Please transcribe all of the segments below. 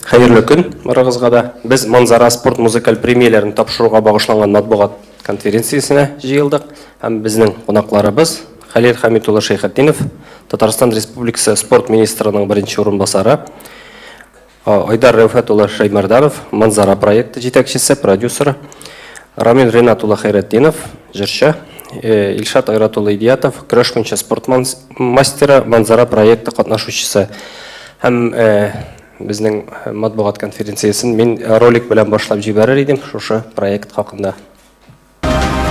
Хәерле көн барыгызга да. Без Манзара спорт музыкаль премияләрен тапшыруга багышланган матбугат конференциясенә җыелдык. Һәм безнең кунакларыбыз Хәлил Хәмит улы Шәйхетдинов, Татарстан Республикасы спорт министрының беренче урынбасары, Айдар Рәүфәт улы Шәймәрданов, Манзара проекты җитәкчесе, продюсеры, Рамил Ринат улы Хәйретдинов, җырчы, Илшат Айрат улы Идиятов, көрәш буенча спорт мастеры, Манзара проекты катнашучысы. Һәм безнең матбугат конференциясен мин ролик белән башлап җибәрер идем шушы проект хакында.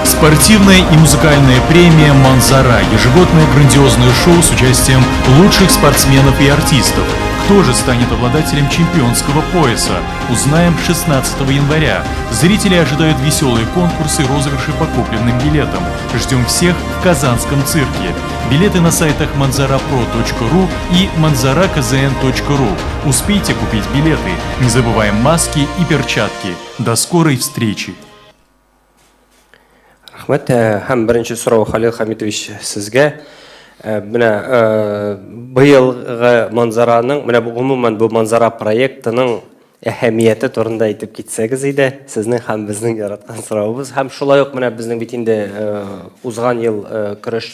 Спортивная и музыкальная премия «Манзара» – ежегодное грандиозное шоу с участием лучших спортсменов и артистов. Кто же станет обладателем чемпионского пояса? Узнаем 16 января. Зрители ожидают веселые конкурсы и розыгрыши по купленным билетам. Ждем всех в Казанском цирке. Билеты на сайтах manzarapro.ru и manzarakzn.ru. Успейте купить билеты. Не забываем маски и перчатки. До скорой встречи! Рәхмәт. Һәм беренче сорау, Халил Хамитович, сезгә. Менә быелгы манзараның, менә бу гомумән бу манзара проектының әһәмияте турында әйтеп китсәгез иде, сезнең һәм безнең яраткан соравыбыз. Һәм шулай ук менә безнең бит инде узган ел көрәш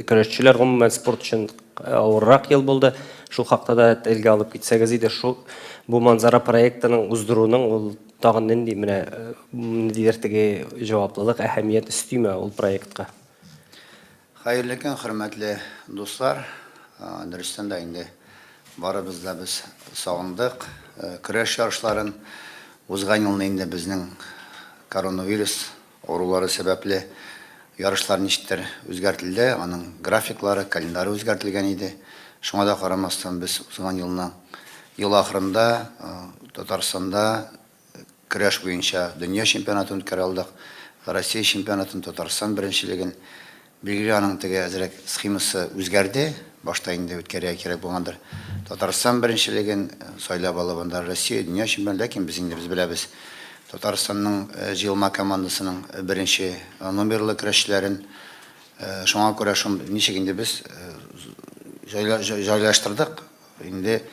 көрәшчеләр гомумән спорт өчен авыррак ел булды. Шул хакта да телгә алып китсәгез иде, шул бу манзара проектының уздыруның ул Тагын нинди менә ниндидер теге җаваплылык, әһәмият өстиме ул проектка? Хәерле көн, хөрмәтле дуслар! Дөрестән дә инде барыбыз да без сагындык көрәш ярышларын. Узган елны инде безнең коронавирус авырулары сәбәпле ярышлар ничектер үзгәртелде, аның графиклары, календаре үзгәртелгән иде. Шуңа да карамастан, без узган елның ел ахырында Татарстанда көрәш буенча дөнья чемпионатын үткәрә алдык, Россия чемпионатын, Татарстан беренчелеген. Билгеле, аның теге әзрәк схемасы үзгәрде. Башта инде үткәрергә кирәк булгандыр Татарстан беренчелеген, сайлап алып анда Россия, дөнья чемпионаты. Ләкин без инде без беләбез Татарстанның җыелма командасының беренче номерлы көрәшчеләрен. Шуңа күрә шун ничек инде без җайлаштырдык, инде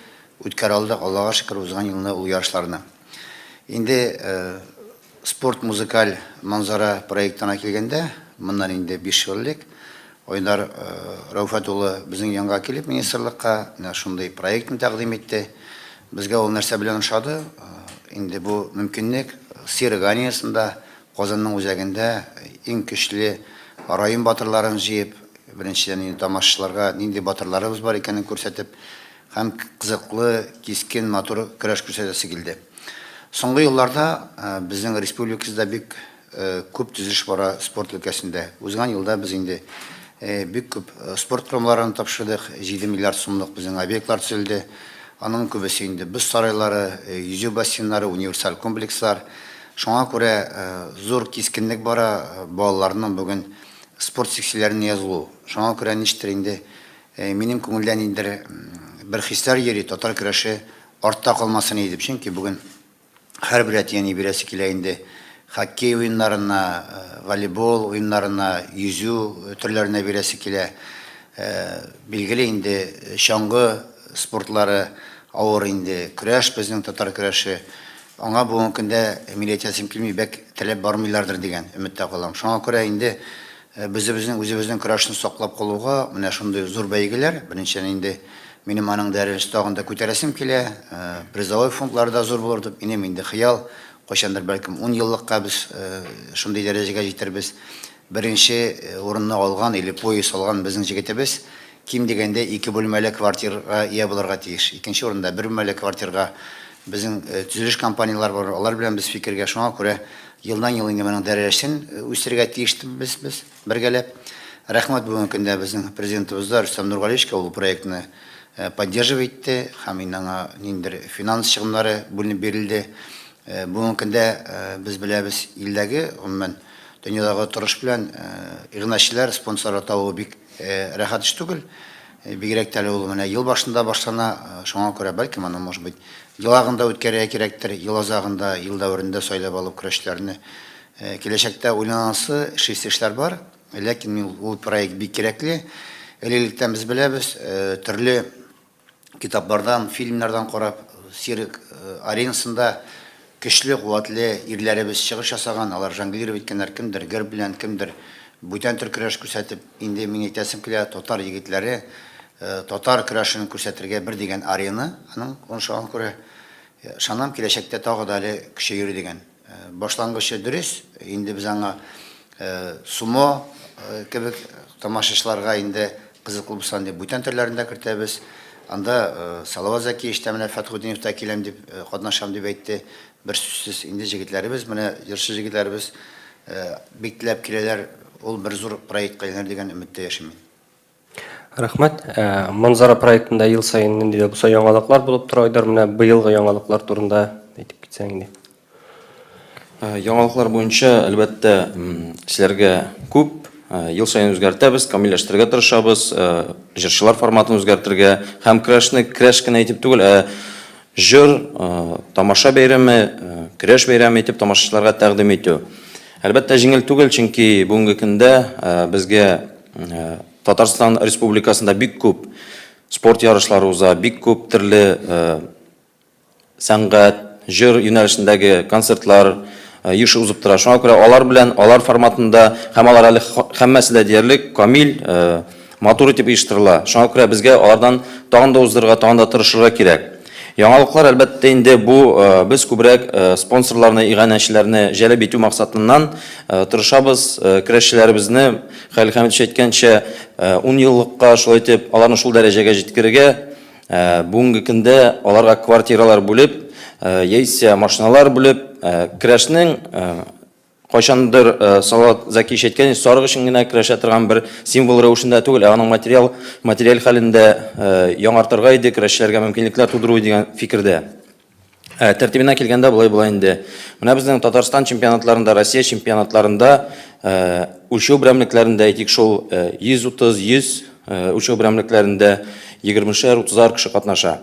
үткәрә алдык, Аллага шөкер, узган елны ул ярышларны. Инде Спорт музыкаль манзара проектына килгәндә, моннан инде биш ел элек Айдар Рәүфәт улы безнең янга килеп, министрлыкка менә шундый проектны тәкъдим итте. Безгә ул нәрсә белән ошады? Инде бу мөмкинлек Сыр Ганиясендә, Казанның үзәгендә иң көчле район батырларын җыеп, беренчедән инде тамашачыларга нинди батырларыбыз бар икәнен күрсәтеп һәм кызыклы, кискен, матур көрәш күрсәтәсе килде. Соңгы елларда безнең республикабызда бик күп төзелеш бара спорт өлкәсендә. Узган елда без инде бик күп спорт корылмаларын тапшырдык, 7 миллиард сумлык безнең объектлар төзелде. Аның күбесе инде боз сарайлары, йөзү бассейннары, универсаль комплекслар. Шуңа күрә зур кискенлек бара балаларның бүген спорт секцияләренә язылу. Шуңа күрә ничектер инде минем күңелдә ниндидер бер хисләр йөри, татар көрәше Артта калмасын иде дип, чөнки бүген һәрбер әти-әни бирәсе килә инде хоккей уеннарына, волейбол уеннарына, йөзү төрләренә бирәсе килә. Билгеле инде, чаңгы спортлары авыр инде, көрәш безнең татар көрәше. Аңа бүгенге көндә, мин әйтәсем килми, бәк теләп бармыйлардыр дигән өметтә калам. Шуңа күрә инде безебезнең үзебезнең көрәшне саклап калуга менә шундый зур бәйгеләр, беренчедән инде, Минем аның дәрәҗәсен тагын да күтәрәсем килә. Призовой фондлары да зур булыр дип, минем инде хыял, кайчандыр бәлкем ун еллыкка без шундый дәрәҗәгә җитербез. Беренче урынны алган или пояс алган безнең җегетебез ким дигәндә ике бүлмәле квартирга ия булырга тиеш. Икенче урында бер бүлмәле квартирга безнең төзелеш компанияләре бар, алар белән без фикергә. Шуңа күрә елдан-ел инде моның дәрәҗәсен үстерергә тиешбез без. Бергәләп. Рәхмәт бүгенге көндә безнең президентыбызда Рөстәм Нургалиевичка, ул проектны поддерживать итте һәм инде аңа ниндидер финанс чыгымнары бүленеп бирелде. Бүгенге көндә без беләбез, илдәге, гомумән, дөньядагы торыш белән иганәчеләр, спонсорлар табу бик рәхәт эш түгел. Бигрәк тә әле ул менә ел башында башлана, шуңа күрә бәлкем аны, может быть, ел агында үткәрергә кирәктер, ел азагында, ел дәверендә сайлап алып көрәшчеләрне. Киләчәктә уйланасы, эшлисе эшләр бар, ләкин мин ул проект бик кирәкле. Элек-электән без беләбез, төрле китаплардан, фильмнардан карап, цирк аренасында көчле, куәтле ирләребез чыгыш ясаган, алар жонглировать иткәннәр, кемдер гер белән, кемдер бүтән төр көрәш күрсәтеп. Инде мин әйтәсем килә, татар егетләре татар көрәшен күрсәтергә бер дигән арена, аның шуңа күрә ышанам, киләчәктә тагы да әле көчәер дигән. Башлангычы дөрес, инде без аңа сумо кебек тамашачыларга инде кызыклы булсын дип бүтән төрләрен дә кертәбез. Анда Салават Зәкиевич та менә Фәтхетдинов та киләм дип, катнашам дип әйтте. Бер сүзсез инде җегетләребез, менә җырчы җегетләребез бик теләп киләләр. Ул бер зур проектка әйләнер дигән өметтә яшим мин. Рәхмәт. Манзара проектында ел саен нинди дә булса яңалыклар булып тора, Айдар. Менә быелгы яңалыклар турында әйтеп китсәң инде. Яңалыклар буенча, әлбәттә, эшләргә күп. Ел саен үзгәртәбез, камилләштерергә тырышабыз, җырчылар форматын үзгәртергә һәм көрәшне көрәш кенә итеп түгел, ә җыр, тамаша бәйрәме, көрәш бәйрәме итеп тамашачыларга тәкъдим итү. Әлбәттә, җиңел түгел, чөнки бүгенге көндә безгә Татарстан Республикасында бик күп спорт ярышлары уза, бик күп төрле сәнгать, җыр юнәлешендәге концертлар еш узып тора. Шуңа күрә алар белән, алар форматында һәм алар әле һәммәсе дә диярлек камил, матур итеп оештырыла. Шуңа күрә безгә алардан тагын да уздырырга, тагын да тырышырга кирәк. Яңалыклар, әлбәттә инде, бу без күбрәк спонсорларны, иганәчеләрне җәлеп итү максатыннан тырышабыз. Көрәшчеләребезне, Хәлил Хәмитович әйткәнчә, ун еллыкка шулай итеп аларны шул дәрәҗәгә җиткерергә, бүгенге көндә аларга квартиралар бүлеп, яисә машиналар бүлеп, көрәшнең Кайчандыр Салават Зәкиевич әйткән, сарык өчен генә көрәшә торган бер символ рәвешендә түгел, ә аның материал, материаль хәлендә яңартырга иде, көрәшчеләргә мөмкинлекләр тудыру дигән фикердә. Тәртибенә килгәндә болай була инде. Менә безнең Татарстан чемпионатларында, Россия чемпионатларында үлчәү берәмлекләрендә, әйтик, шул 130, 100 үлчәү берәмлекләрендә 20-шәр, 30-ар кеше катнаша.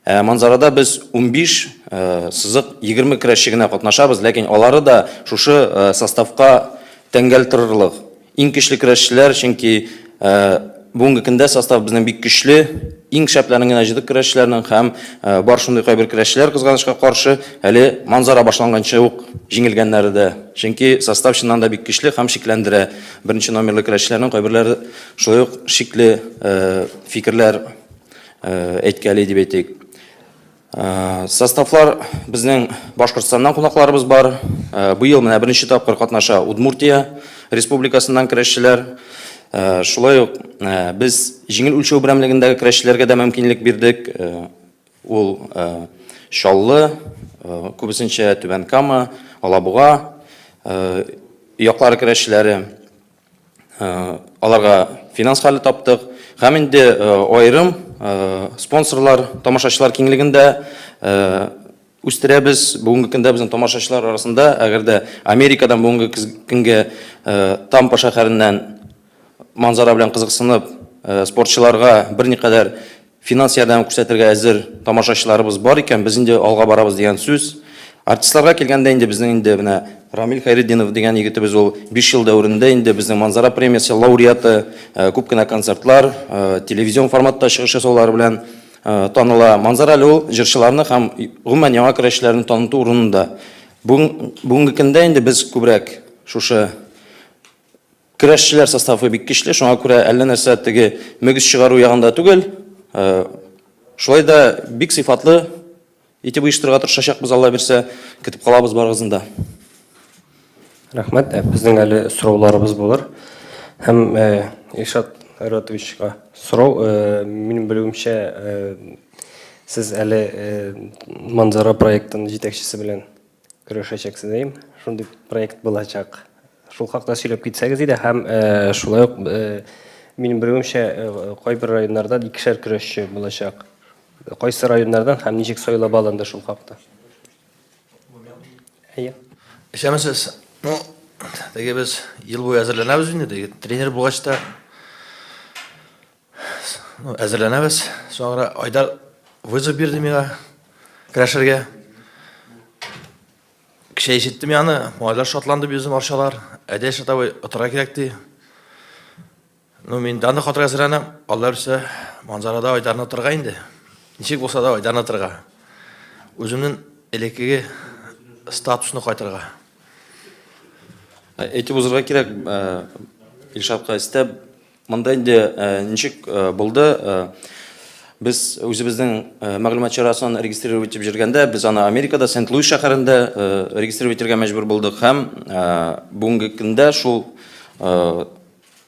Ә Манзарада без 15 сызык 20 көрәшче генә катнашабыз, ләкин алары да шушы составка тәңгәл торырлык. Иң көчле көрәшчеләр, чөнки бүгенге көндә состав безнең бик көчле. Иң шәпләрен генә җыйдык көрәшчеләрнең һәм бар шундый кайбер көрәшчеләр, кызганычка каршы, әле Манзара башланганчы ук җиңелгәннәре дә. Чөнки состав чыннан да бик көчле һәм шикләндерә. Беренче номерлы көрәшчеләрнең кайберләре шулай ук шикле фикерләр әйткәли дип әйтик. Составлар безнең Башкортстаннан кунакларыбыз бар. Быел менә беренче тапкыр катнаша Удмуртия Республикасыннан көрәшчеләр. Шулай ук без җиңел үлчәү берәмлегендәге көрәшчеләргә дә мөмкинлек бирдек. Ул Чаллы, күбесенчә Түбән Кама, Алабуга яклары көрәшчеләре. Аларга финанс хәле таптык. Һәм инде аерым спонсорлар, тамашачылар киңлегендә үстерәбез. Бүгенге көндә безнең тамашачылар арасында, әгәр дә Америкадан бүгенге көнгә Тампа шәһәреннән Манзара белән кызыксынып, спортчыларга берникадәр Финанс ярдәме күрсәтергә әзер тамашачыларыбыз бар икән, без инде алга барабыз дигән сүз. Артистларга килгәндә инде безнең инде менә Рамил Хәйретдинов дигән егетебез ул 5 ел дәверендә инде безнең Манзара премиясе лауреаты, күп кенә концертлар, телевизион форматта чыгыш ясаулары белән таныла. Манзара әле ул җырчыларны һәм гомумән яңа көрәшчеләрне таныту урынында. Бүгенге көндә инде без күбрәк шушы Көрәшчеләр составы бик көчле, шуңа күрә әллә нәрсә теге мөгез чыгару ягында түгел. Шулай да бик сыйфатлы итеп оештырырга тырышачакбыз, Алла бирсә, көтеп калабыз барыгызны да. Рәхмәт. Безнең әле сорауларыбыз булыр. Һәм Илшат Айратовичка сорау. Минем белүемчә, сез әле Манзара проектының җитәкчесе белән көрәшәчәксез, әйеме? Шундый проект булачак. Шул хакта сөйләп китсәгез иде һәм э, шулай ук э, минем белүемчә, э, кайбер районнарда икешәр көрәшче булачак. Кайсы районнардан һәм ничек сайлап алынды шул хакта? Әйе. Исәнмесез. Ну, теге без ел буе әзерләнәбез инде, теге тренер булгач та Ну, әзерләнәбез. Соңра Айдар вызов бирде миңа көрәшергә. Кичә ишеттем яны, малайлар шатланды безнең арчалар. Әйдә, Шатабай, отырга кирәк ди. Ну, мин данны катырга әзерләнәм. Алла бирсә, Манзарада Айдарны отырга инде. Ничек булса да Айдарны отырга. Үземнең элеккеге статусны кайтырга. Әйтеп узырга кирәк, Илшатка өстәп, монда инде ничек булды, без үзебезнең мәгълүмат чарасын регистрировать итеп йөргәндә, без аны Америкада, Сент-Луис шәһәрендә регистрировать итәргә мәҗбүр булдык һәм бүгенге көндә шул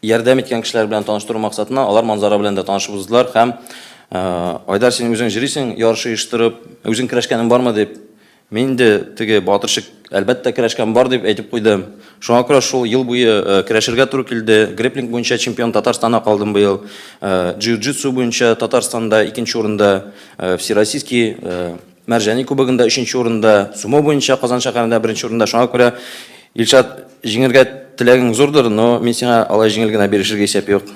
ярдәм иткән кешеләр белән таныштыру максатыннан алар Манзара белән дә танышып уздылар һәм Айдар, син үзең җөрисең, ярыш оештырып, үзең көрәшкәнең бармы дип, мин инде теге батырчык, әлбәттә, көрәшкән бар дип әйтеп куйдым. Шуңа күрә шул ел буе көрәшергә туры килде. Грэпплинг буенча чемпион Татарстана калдым быел. Джиу-джитсу буенча Татарстанда икенче урында, Всероссийский Мәрҗани кубогында өченче урында, сумо буенча Казан шәһәрендә беренче урында. Шуңа күрә, Илшат, җиңергә теләгең зурдыр, но мин сиңа алай җиңел генә бирешергә исәп юк.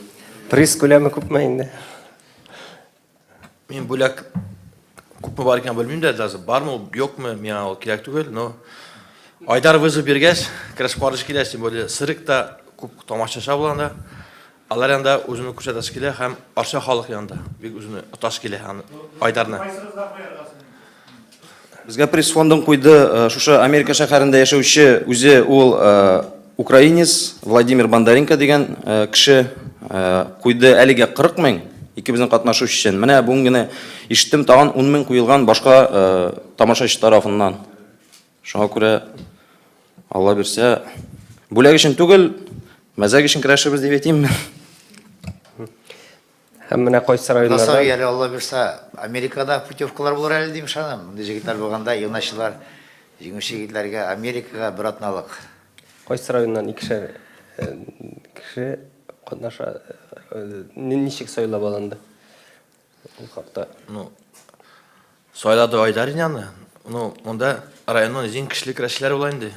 Приз күләме күпме инде? Мин бүләк күпме бар икән белмим дә, даже бармы ул, юкмы, миңа ул кирәк түгел, но Айдар вызов биргәч, көрәш каршы килә, тем более Сырык та күп тамашачы була анда. Алар янында үземне күрсәтәсе килә һәм Арча халык янында бик үземне отасы килә аны Айдарны. Безгә приз фондын куйды э, шушы Америка шәһәрендә яшәүче үзе ул э, украинец Владимир Бондаренко дигән э, кеше куйды әлегә 40 мең икебезнең катнашу өчен. Менә бүген генә ишеттем, тагын 10 мең куелган башка тамашачы тарафыннан. Шуңа күрә Алла бирсә, бүләк өчен түгел, мәзәк өчен көрәшербез дип әйтимме? Һәм менә кайсы районнарда? Насар әле Алла бирсә, Америкада путевкалар булыр әле дип ышанам. Мондый җегетләр булганда, игъначылар җиңүче егетләргә Америкага бер атналык. Кайсы районнан икешәр э, кеше катнаша? Э, ничек сайлап алынды? Ул хакта. Ну, сайлады Айдар инде. Ну, монда районның иң көчле көрәшчеләре була инде.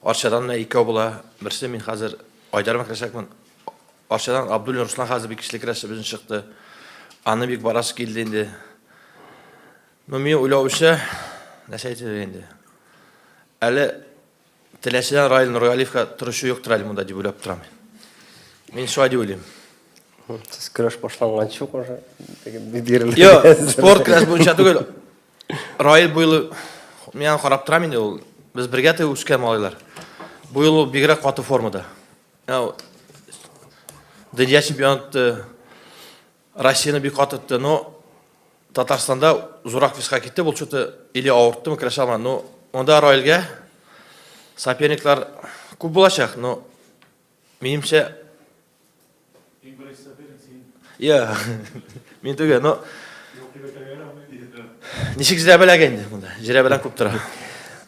Арчадан менә икәү була. Берсе мин хәзер Айдар белән көрәшәкмен. Арчадан Абдуллин Руслан хәзер бик көчле көрәшче безнең чыкты. Аны бик барасы килде инде. Ну, мин уйлавымча, нәрсә әйтергә инде. Әле Теләчедән Раил Нургалиевка торучы юктыр әле монда дип уйлап торам мин. Мин шулай дип уйлыйм. Сез көрәш башланганчы ук уже бирелде. Юк, спорт көрәш буенча түгел. Раил бу юлы мин аны карап торам инде ул. Без бергә теге үскән малайлар. Бу юлы ул бигрәк каты формада. Дөнья чемпионаты Россияне бик каты тотты, но Татарстанда зуррак веска китте, ул что-то или авырттымы, көрәшә алмады. Но монда Раилгә соперниклар күп булачак, но минемчә Иң беренче соперник син. Я, мин түгел, но Ничек җирәбәләгә инде монда? Җирәбәләр күп тора.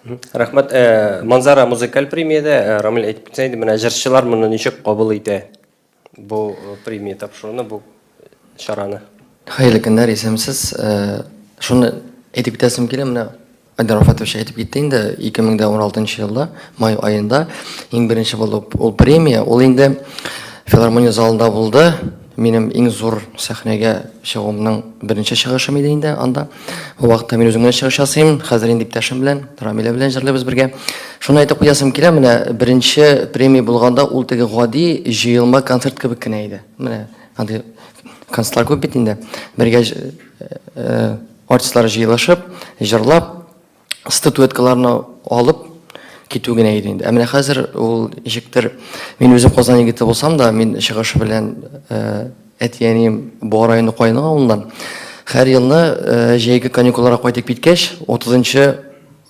Рәхмәт. Э, Манзара музыкаль премиядә э, Рамил әйтеп китсәң инде, менә җырчылар моны ничек кабул итә? Бу э, премия тапшыруны, бу чараны. Хәерле көннәр, исәнмесез. Э, шуны әйтеп китәсем килә, менә Айдар Вафатович әйтеп китте инде, 2016 елда, май аенда иң беренче булды ул премия. Ул инде филармония залында булды. Минем иң зур сәхнәгә чыгуымның беренче чыгышым иде инде анда. Ул вакытта мин үзем генә чыгыш ясыйм. Хәзер инде иптәшем белән, Рамилә белән җырлыйбыз бергә. Шуны әйтеп куясым килә, менә беренче премия булганда ул теге гади җыелма концерт кебек кенә иде. Менә андый концертлар күп бит инде. Бергә э, артистлар җыелышып, җырлап, статуэткаларны алып китү генә иде инде. Ә менә хәзер ул ничектер, мин үзем Казан егете булсам да, мин чыгышы белән э, әти-әнием Буа районы Каенлык авылыннан. Һәр елны э, җәйге каникулларга кайтып киткәч, 30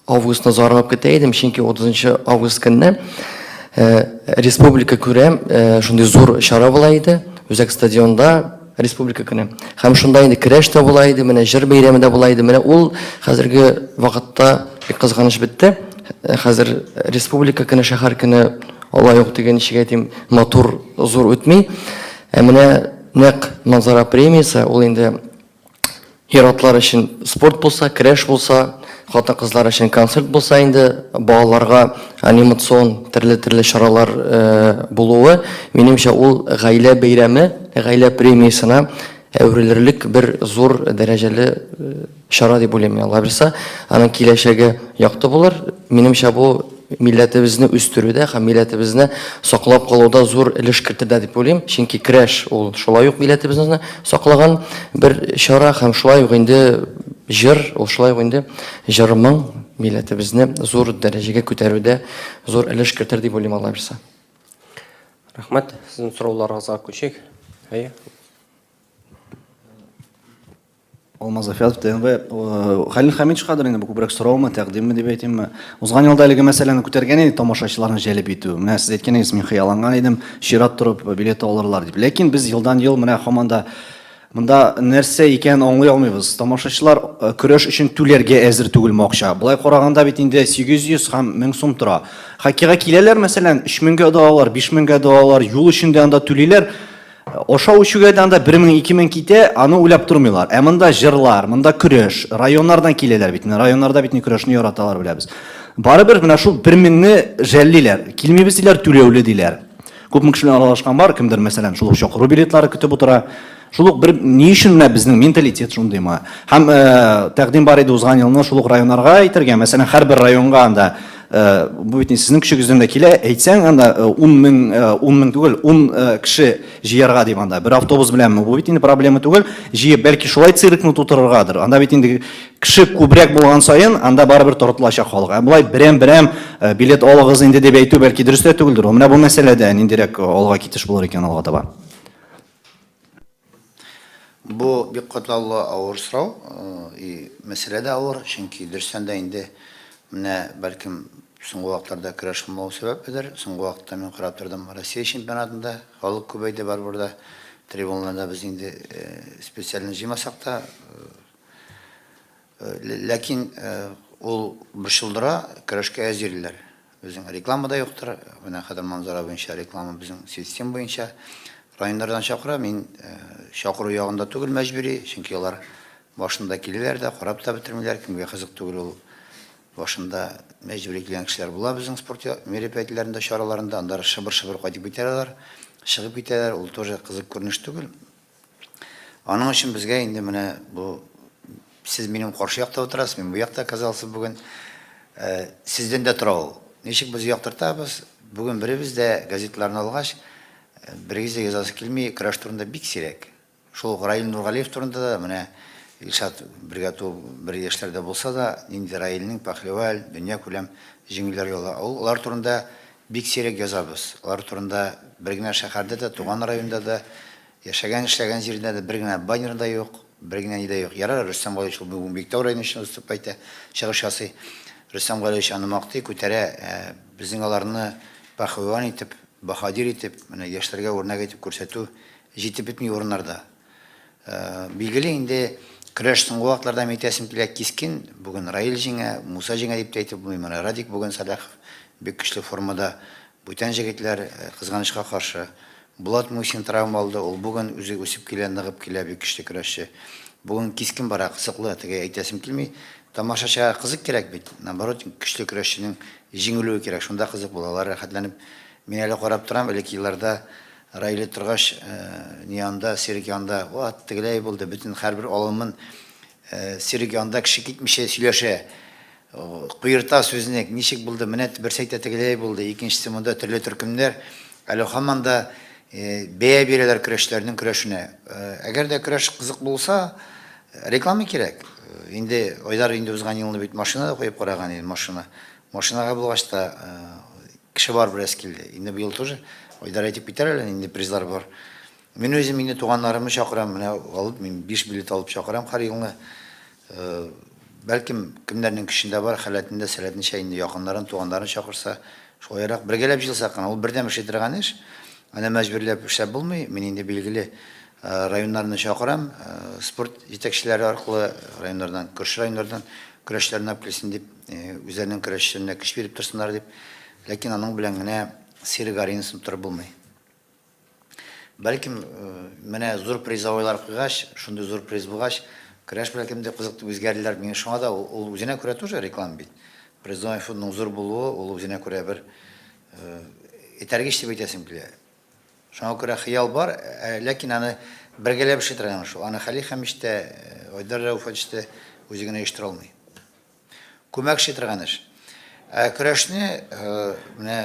августны зарыгып көтә идем, чөнки 30 август көнне э, республика күрәм, шундый зур чара була иде, үзәк стадионда Республика көне. Һәм шунда инде көрәш тә була иде, менә җыр бәйрәме дә була иде. Менә ул хәзерге вакытта бик кызганыч бетте. Э, хәзер Республика көне, шәһәр көне алай ук теге ничек әйтим, матур, зур үтми. Ә менә нәкъ Манзара премиясе ул инде ир-атлар өчен спорт булса, көрәш булса, хатын-кызлар өчен концерт булса инде, балаларга анимацион төрле-төрле чаралар э, булуы, минемчә, ул гаилә бәйрәме, гаилә премиясенә әверелерлек бер зур дәрәҗәле э, чара дип уйлыйм мин. Алла бирса, аның киләчәге якты булыр. Минемчә, бу милләтебезне үстерүдә һәм милләтебезне саклап калуда зур өлеш кертер дә дип уйлыйм. Чөнки көрәш ул шулай ук милләтебезне саклаган бер чара һәм шулай ук инде җыр, ул шулай ук инде җыр-моң милләтебезне зур дәрәҗәгә күтәрүдә зур өлеш кертер дип уйлыйм, Алла бирса. Рәхмәт. Сезнең сорауларыгызга күчик. Әйе. Алмаз Зафиятов, ТНВ. Хәлил Хәмитовичкадыр инде бу күбрәк сораумы, тәкъдимме дип әйтимме. Узган елда әлеге мәсьәләне күтәргән идек, тамашачыларны җәлеп итү. Менә сез әйткән идегез, мин хыялланган идем, чират торып билет алырлар дип. Ләкин без елдан-ел менә һаман да монда нәрсә икәнен аңлый алмыйбыз. Тамашачылар көрәш өчен түләргә әзер түгелме акча? Болай караганда бит инде 800 һәм 1000 сум тора. Хоккейга киләләр, мәсәлән, 3000гә дә алалар, 5000гә дә алалар, юл өчен дә анда түлиләр. Ашау-эчүгә дә анда 1000, 2000 китә, аны уйлап тормыйлар. Ә монда җырлар, монда көрәш, районнардан киләләр бит. Районнарда бит көрәшне яраталар, беләбез. Барыбер менә шул 1000-не жәллиләр. Килмибез диләр, түләүле диләр. Күпме кеше белән аралашкан бар, кемдер, мәсәлән, шул ук чакыру билетлары көтеп утыра. Шул ук бер ни өчен менә безнең менталитет шундыймы? Һәм тәкъдим бар иде узган елны шул ук районнарга әйтергә, мәсәлән, һәрбер районга анда Бу бит сезнең көчегездән дә килә. Әйтсәң, анда 10 мең, 10 мең түгел, 10 кеше җыярга дип анда. Бер автобус беләнме? Бу бит инде проблема түгел. Җыеп, бәлки шулай циркны тутырыргадыр. Анда бит инде кеше күбрәк булган саен, анда барыбер тартылачак халык. Ә болай берәм-берәм билет алыгыз инде дип әйтү бәлки дөрес тә түгелдер. Менә бу мәсьәләдә ниндирәк алга китеш булыр икән алга таба? Бу бик катлаулы, авыр сорау, и мәсьәлә дә авыр, чөнки дөрестән дә инде менә бәлкем соңгы вакытларда көрәш булмау сәбәпледер. Соңгы вакытта мин карап тордым, Россия чемпионатында халык күбәйде барыбер дә, трибуналарда без инде специально җыймасак та, ләкин ул борчылдыра, көрәшкә әз йөриләр. Безнең реклама да юктыр. Менә хәзер Манзара буенча реклама безнең система буенча районнардан чакыра. Мин чакыру ягында түгел мәҗбүри, чөнки алар башында киләләр дә, карап та бетермиләр, кемгә кызык түгел ул. Башында мәҗбүри килгән кешеләр була безнең спорт мероприятиеләрендә, чараларында, аннары шыбыр-шыбыр кайтып китәләр алар, чыгып китәләр, ул тоже кызык күренеш түгел. Аның өчен безгә инде менә бу сез минем каршы якта утырасыз, мин бу якта оказался бүген. Э, сездән дә тора ул. Ничек без яктыртабыз? Бүген беребез дә газетларны алгач, э, берегез дә язасы килми, көрәш турында бик сирәк. Шул ук Раил Нургалиев турында да менә Илшат бергә туып, бер яшьләрдә булса да, нинди Раилнең пәһлевәл, дөнья күләм җиңүләр яула. Ул алар турында бик сирәк язабыз. Алар турында бер генә шәһәрдә дә, туган районда да, яшәгән, эшләгән җирендә дә бер генә баннер да юк, бер генә ни дә юк. Ярар, Рөстәм Галиевич ул бүген Биектау районы өчен выступать итә, чыгыш ясый. Рөстәм Галиевич аны мактый, күтәрә. Ә безнең аларны пәһлеван итеп, баһадир итеп, менә яшьләргә үрнәк итеп күрсәтү җитеп бетми урыннарда. Билгеле инде, көрәш соңгы вакытларда мин әйтәсем килә, кискен. Бүген Раил җиңә, Муса җиңә дип тә әйтеп булмый. Менә Радик бүген Сәлахов бик көчле формада. Бүтән җегетләр, кызганычка каршы, Булат Мусин травма алды, ул бүген үзе үсеп килә, ныгып килә, бик көчле көрәшче. Бүген кискен бара, кызыклы, теге әйтәсем килми. Тамашачыга кызык кирәк бит, наоборот, көчле көрәшченең җиңелүе кирәк, шунда кызык була, алар рәхәтләнеп. Мин әле карап торам, элек елларда Раиле торгач, ни анда, Серик янында, вот, тегеләй булды, бөтен һәрбер алымын Серик янында кеше китмичә сөйләшә. Куерта сүзне, ничек булды, менә берсе әйтә тегеләй булды, икенчесе монда төрле төркемнәр. Әле һаман да бәя бирәләр көрәшчеләрнең көрәшенә. Әгәр дә көрәш кызык булса, реклама кирәк. Инде Айдар инде узган елны бит машина да куеп караган иде, машина. Машинага булгач та Кеше бар бераз килде. Инде быел тоже Айдар әйтеп китәр әле, нинди призлар бар. Мин үзем инде туганнарымны чакырам, менә алып, мин 5 билет алып чакырам һәр елны. Э, бәлкем кемнәрнең көчендә бар, халәтендә, сәләтенчә инде якыннарын, туганнарын чакырса, шулайрак бергәләп җыелсак кына, ул бердәм эшли торган эш. Аны мәҗбүрләп эшләп булмый. Мин инде билгеле э, районнарны чакырам, э, спорт җитәкчеләре аркылы районнардан, күрше районнардан көрәшләрне алып килсен дип. Үзләренең көрәшчеләренә көч биреп торсыннар дип. Ләкин аның белән генә Сирек аренасын торып булмый. Бәлкем, менә зур призовойлар куйгач, шундый зур приз булгач, көрәш бәлкем дә кызык дип үзгәрделәр. Мин шуңа да ул үзенә күрә тоже реклама бит. Призовой фондның зур булуы, ул үзенә күрә бер этәргеч дип әйтәсем килә. Шуңа күрә хыял бар, ләкин аны бергәләп эшли торган шул. Аны Хәлил Хәмич тә, Айдар Рәүфович та үзе генә оештыра алмый. Күмәк эшли торган эш. Ә көрәшне менә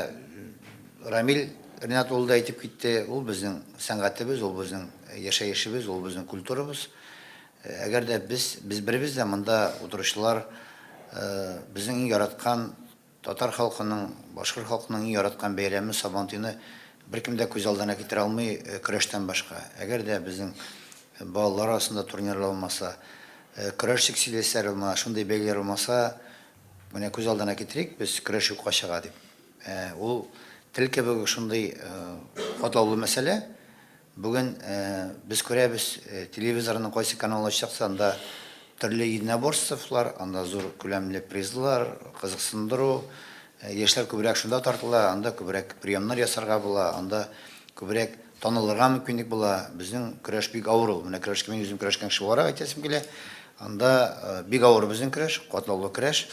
Рамил Ринат улы да әйтеп китте, ул безнең сәнгатебез, ул безнең яшәешебез, ул безнең культурабыз. Әгәр дә без, без беребез дә монда утыручылар безнең иң яраткан татар халкының, башкорт халкының иң яраткан бәйрәме Сабантуйны беркем дә күз алдына китерә алмый көрәштән башка. Әгәр дә безнең балалар арасында турнирлар булмаса, көрәш секцияләре булмаса, шундый бәйгеләр булмаса, менә күз алдына китерик, без көрәш юкка чыга дип. Ул тел кебек үк шундый катлаулы мәсьәлә. Бүген без күрәбез, телевизорның кайсы каналын ачсак та, анда төрле единоборстволар, анда зур күләмле призлар, кызыксындыру. Яшьләр күбрәк шунда тартыла, анда күбрәк приемнар ясарга була, анда күбрәк танылырга мөмкинлек була. Безнең көрәш бик авыр ул. Менә көрәшкә мин үзем көрәшкән кеше буларак әйтәсем килә. Анда бик авыр безнең көрәш, катлаулы көрәш.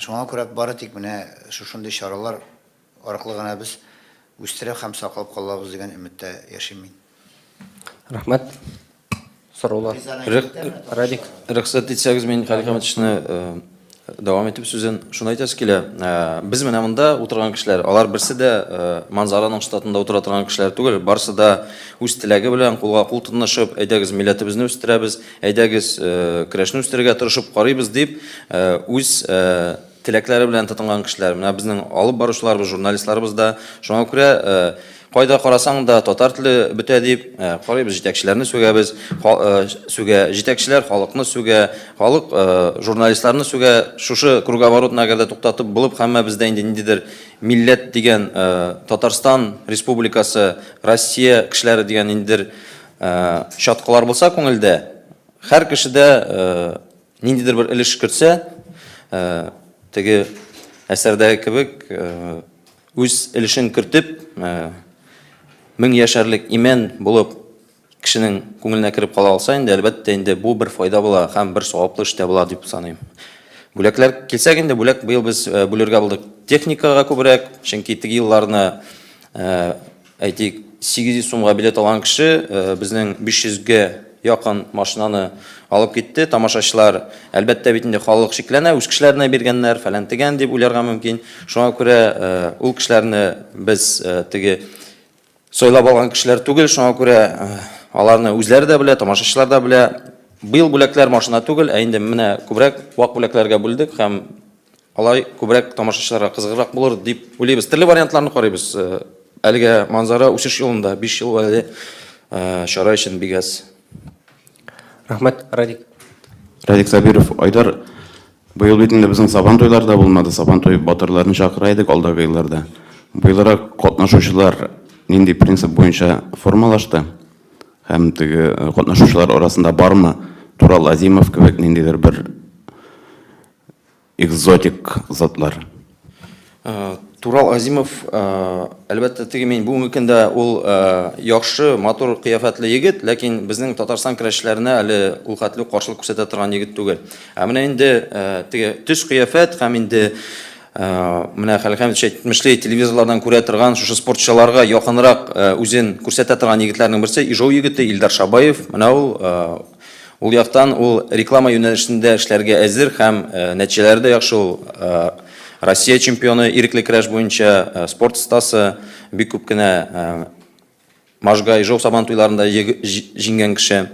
Шуңа күрә бары тик менә шушындый чаралар аркылы гына без үстерә һәм саклап калабыз дигән өметтә яшим мин. Рәхмәт. Сораулар. Радик. Рөхсәт итсәгез, мин Халик Хәмитовичны дәвам итеп сүзен шуны әйтәсе килә. Без менә монда утырган кешеләр, алар берсе дә Манзараның штатында утыра торган кешеләр түгел, барысы да үз теләге белән кулга кул тотынышып, әйдәгез милләтебезне үстерәбез, әйдәгез көрәшне үстерергә тырышып карыйбыз дип, үз теләкләре белән тотынган кешеләр. Менә безнең алып баручыларыбыз, журналистларыбыз да. Шуңа күрә кайда карасаң да татар теле бетә дип карыйбыз, җитәкчеләрне сүгәбез, сүгә җитәкчеләр халыкны сүгә, халык журналистларны сүгә. Шушы круговоротны әгәр дә туктатып булып, һәммәбез дә инде ниндидер милләт дигән Татарстан Республикасы, Россия кешеләре дигән ниндидер чаткылар булса күңелдә, һәр кешедә ниндидер бер өлеш кертсә, теге әсәрдәге кебек, үз өлешен кертеп, 1000 яшәрлек имән булып кешенең күңеленә кереп кала алса инде, әлбәттә инде бу бер файда була һәм бер саваплы эш тә була дип саныйм. Бүләкләр килсәк инде, бүләк быел без бүлергә булдык техникага күбрәк, чөнки теге елларны Әйтик, 800 сумга билет алган кеше безнең 500 гә якын машинаны алып китте. Тамашачылар, әлбәттә бит инде халык шикләнә, үз кешеләренә биргәннәр, фәлән тегән дип уйларга мөмкин. Шуңа күрә ул кешеләрне без теге сайлап алган кешеләр түгел, шуңа күрә аларны үзләре дә белә, тамашачылар да белә. Быел бүләкләр машина түгел, ә инде менә күбрәк вак бүләкләргә бүлдек һәм Алай күбрәк тамашачыларга кызыграк булыр дип уйлыйбыз. Төрле вариантларны карыйбыз. Әлегә Манзара үсеш юлында, 5 ел әле чара өчен бик әз. Рәхмәт, Радик. Радик Сабиров, Айдар, быел бит инде безнең Сабан туйлары да булмады. Сабан туй батырларын чакыра идек алдагы елларда. Быелрак катнашучылар нинди принцип буенча формалашты? Һәм теге катнашучылар арасында бармы Турал Азимов кебек ниндидер бер Экзотик затлар. Турал Азимов, әлбәттә, теге мин бүгенге көндә ул яхшы, матур кыяфәтле егет, ләкин безнең Татарстан көрәшчеләренә әле ул хәтле үк каршылык күрсәтә торган егет түгел. Ә менә инде теге төс кыяфәт һәм инде менә Хәлил Хәмитович әйтмешли, телевизорлардан күрә торган шушы спортчыларга якынрак үзен күрсәтә торган егетләрнең берсе Ижау егете Илдар Шабаев. Менә ул Ул яктан ул реклама юнәлешендә эшләргә әзер һәм нәтиҗәләре дә яхшы ул. Россия чемпионы ирекле көрәш буенча спорт остасы, бик күп кенә Можга, Ижау Сабан туйларында җиңгән кеше.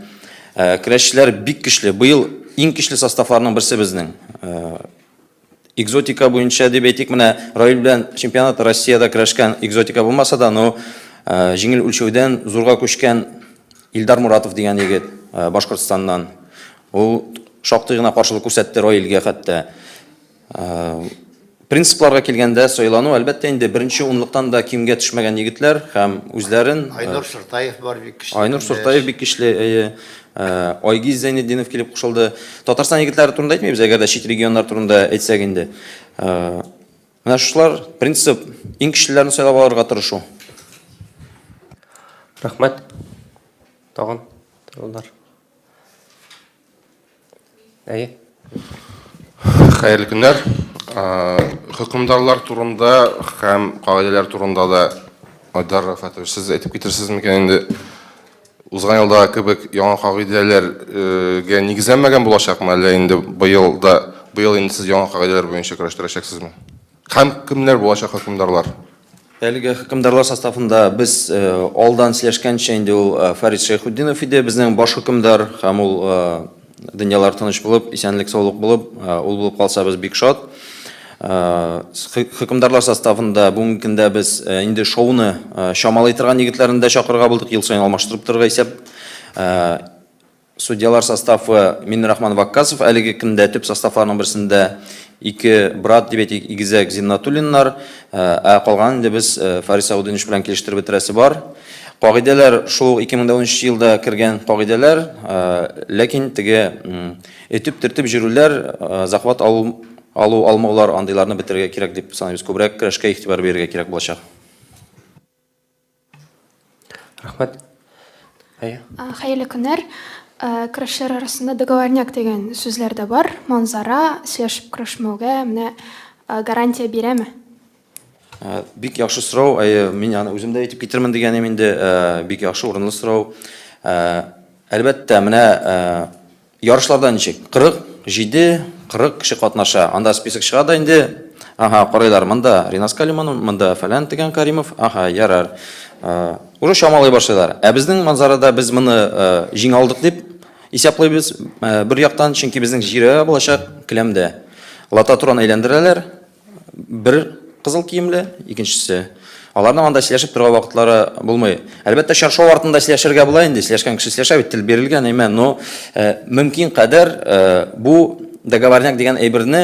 Көрәшчеләр бик көчле. Быел иң көчле составларның берсе безнең. Экзотика буенча дип әйтик, менә Раил белән чемпионат Россиядә көрәшкән экзотика булмаса да, но җиңел үлчәүдән зурга күчкән Илдар Муратов дигән егет Башкортстаннан. Ул шактый гына каршылык күрсәтте Раилгә хәтта. Принципларга килгәндә, сайлану, әлбәттә инде, беренче унлыктан да кимгә төшмәгән егетләр һәм үзләрен Айнур Суртаев бар бик көчле. Айнур Суртаев бик көчле, әйе. Айгиз Зәйнетдинов килеп кушылды. Татарстан егетләре турында әйтмибез, әгәр дә чит регионнар турында әйтсәк инде. Менә шушылар принцип, иң көчлеләрне сайлап алырга тырышу. Рәхмәт. Тагын сораулар. Әйе. Хәерле көннәр. Хөкемдарлар турында һәм кагыйдәләр турында да Айдар Рафатович, сез әйтеп китерсез микән инде? Узган елдагы кебек яңа кагыйдәләргә нигезләнмәгән булачакмы, әллә инде быел да быел инде сез яңа кагыйдәләр буенча көрәштерәчәксезме? Һәм кемнәр булачак хөкемдарлар? Әлеге хөкемдарлар составында без алдан сөйләшкәнчә инде ул Фәрит Шәйхетдинов иде, безнең баш хөкемдар, һәм ул дөньялар тыныч булып, исәнлек-саулык булып, ул булып калса без бик шат. Хөкемдарлар составында бүгенге көндә без инде шоуны чамалый торган егетләрне дә чакырырга булдык, ел саен алмаштырып торырга исәп. Судьялар составы Миннерахман Ваккасов, әлеге көндә төп составларның берсендә ике брат дип әйтик, игезәк Зиннатуллиннар, ә калганын инде без Фарис Саудинович белән килештереп бетерәсе бар. Кагыйдәләр шул ук 2013 елда кергән кагыйдәләр, ләкин теге этеп-төртеп җөрүләр, захват алу, алу алмаулар, андыйларны бетерергә кирәк дип саныйбыз. Күбрәк көрәшкә игътибар бирергә кирәк булачак. Рәхмәт. Әйе. Хәерле көннәр. Көрәшчеләр арасында договорняк дигән сүзләр дә бар. Манзара, сөйләшеп көрәшмәүгә менә гарантия бирәме? Бик яхшы сорау. Әйе, мин аны үзем дә әйтеп китермен дигән идем инде. Бик яхшы, урынлы сорау. Әлбәттә, менә Ярышларда ничек? 47, 40 кеше катнаша. Анда список чыга да инде. Ага, карыйлар, монда Ринас Калиманов, монда фәлән дигән Каримов. Ага, ярар. Уже чамалый башлыйлар. Ә безнең Манзарада без моны җиңә алдык дип исәплыйбыз бер яктан, чөнки безнең җирәбә булачак келәмдә. Лататураны әйләндерәләр. Бер кызыл киемле, икенчесе. Аларның анда сөйләшеп торырга вакытлары булмый. Әлбәттә, чаршау артында сөйләшергә була инде, сөйләшкән кеше сөйләшә бит, тел бирелгән, әйме, но э, мөмкин кадәр э, бу договорняк дигән әйберне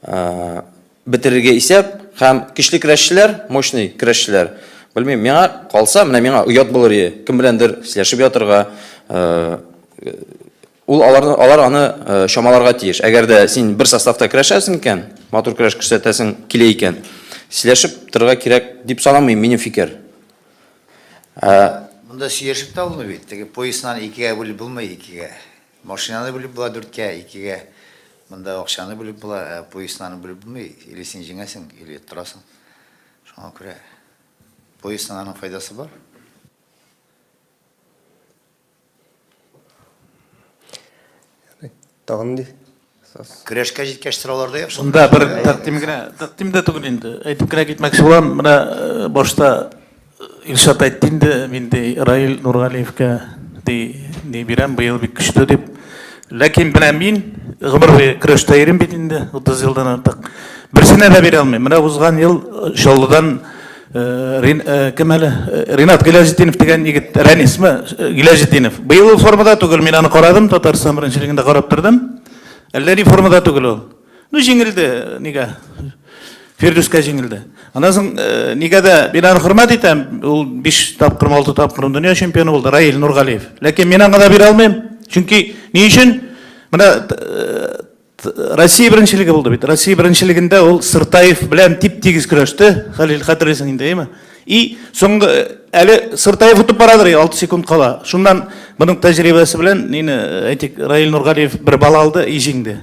э, бетерергә исәп һәм көчле көрәшчеләр, мощный көрәшчеләр, белмим, миңа калса, менә миңа оят булыр иде, кем беләндер сөйләшеп ятырга, э, Ул аларны, алар аны чамаларга тиеш. Әгәр дә син бер составта көрәшәсең икән, матур көрәш күрсәтәсең килә икән, сөйләшеп торырга кирәк дип санамыйм, минем фикер. Ә Монда сөйләшеп тә булмый бит. Теге пояснан икегә бүлеп булмый, икегә. Машинаны бүлеп була дүрткә, икегә. Монда акчаны бүлеп була, ә пояснаны бүлеп булмый. Или син җиңәсең, или торасың. Шуңа күрә пояснан аның файдасы бар. Тагын нинди? Көрәшкә җиткәч сораулар да яхшы. Монда бер тәкъдим генә, тәкъдим дә түгел инде. Әйтеп кенә китмәкче булам. Менә э, башта э, Илшат әйтте инде, мин ди Раил Нургалиевка ди ни бирәм, быел бик көчле дип. Ләкин менә мин гомер буе көрәштә йөрим бит инде, 30 елдан артык. Берсенә дә бирә алмыйм. Менә узган ел э, Чаллыдан Э, кем әле? Э, Ринат Гиләҗетдинов дигән егет, Рәнисме? Э, Гиләҗетдинов. Быел ул формада түгел, мин аны карадым, Татарстан беренчелегендә карап тордым. Әллә ни формада түгел ул. Ну, җиңелде, нигә? Фирдүскә җиңелде. Аннан соң нигә дә мин аны хөрмәт итәм, ул 5 тапкыр, 6 тапкыр дөнья чемпионы булды, Раил Нургалиев. Ләкин мин аңа да бирә алмыйм. Чөнки ни өчен? Менә Россия беренчелеге булды бит. Россия беренчелегендә ул Сыртаев белән тип-тигез көрәште. Хәлил, хәтерлисең инде, әйеме? И соңгы әле Сыртаев отып барадыр, 6 секунд кала. Шуннан моның тәҗрибәсе белән нине, әйтик, Раил Нургалиев бер балл алды и җиңде.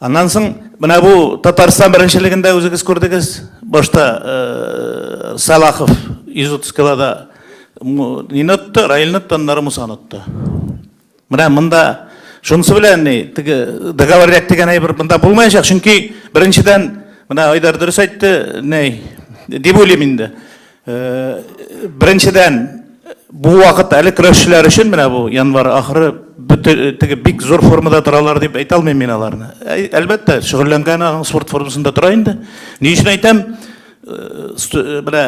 Аннан соң менә бу Татарстан беренчелегендә үзегез күрдегез. Башта э, Салахов 130 килода нине отты, Раилне отты, аннары Мусаны отты. Менә монда шунысы белән ни, теге договорняк дигән әйбер монда булмаячак, чөнки беренчедән, менә Айдар дөрес әйтте, ни, дип уйлыйм инде. Э, беренчедән, бу вакыт әле көрәшчеләр өчен менә бу январь ахыры бөтен теге бик зур формада торалар дип әйтә алмыйм мин аларны. Әлбәттә, шөгыльләнгән аның спорт формасында тора инде. Ни өчен әйтәм? Менә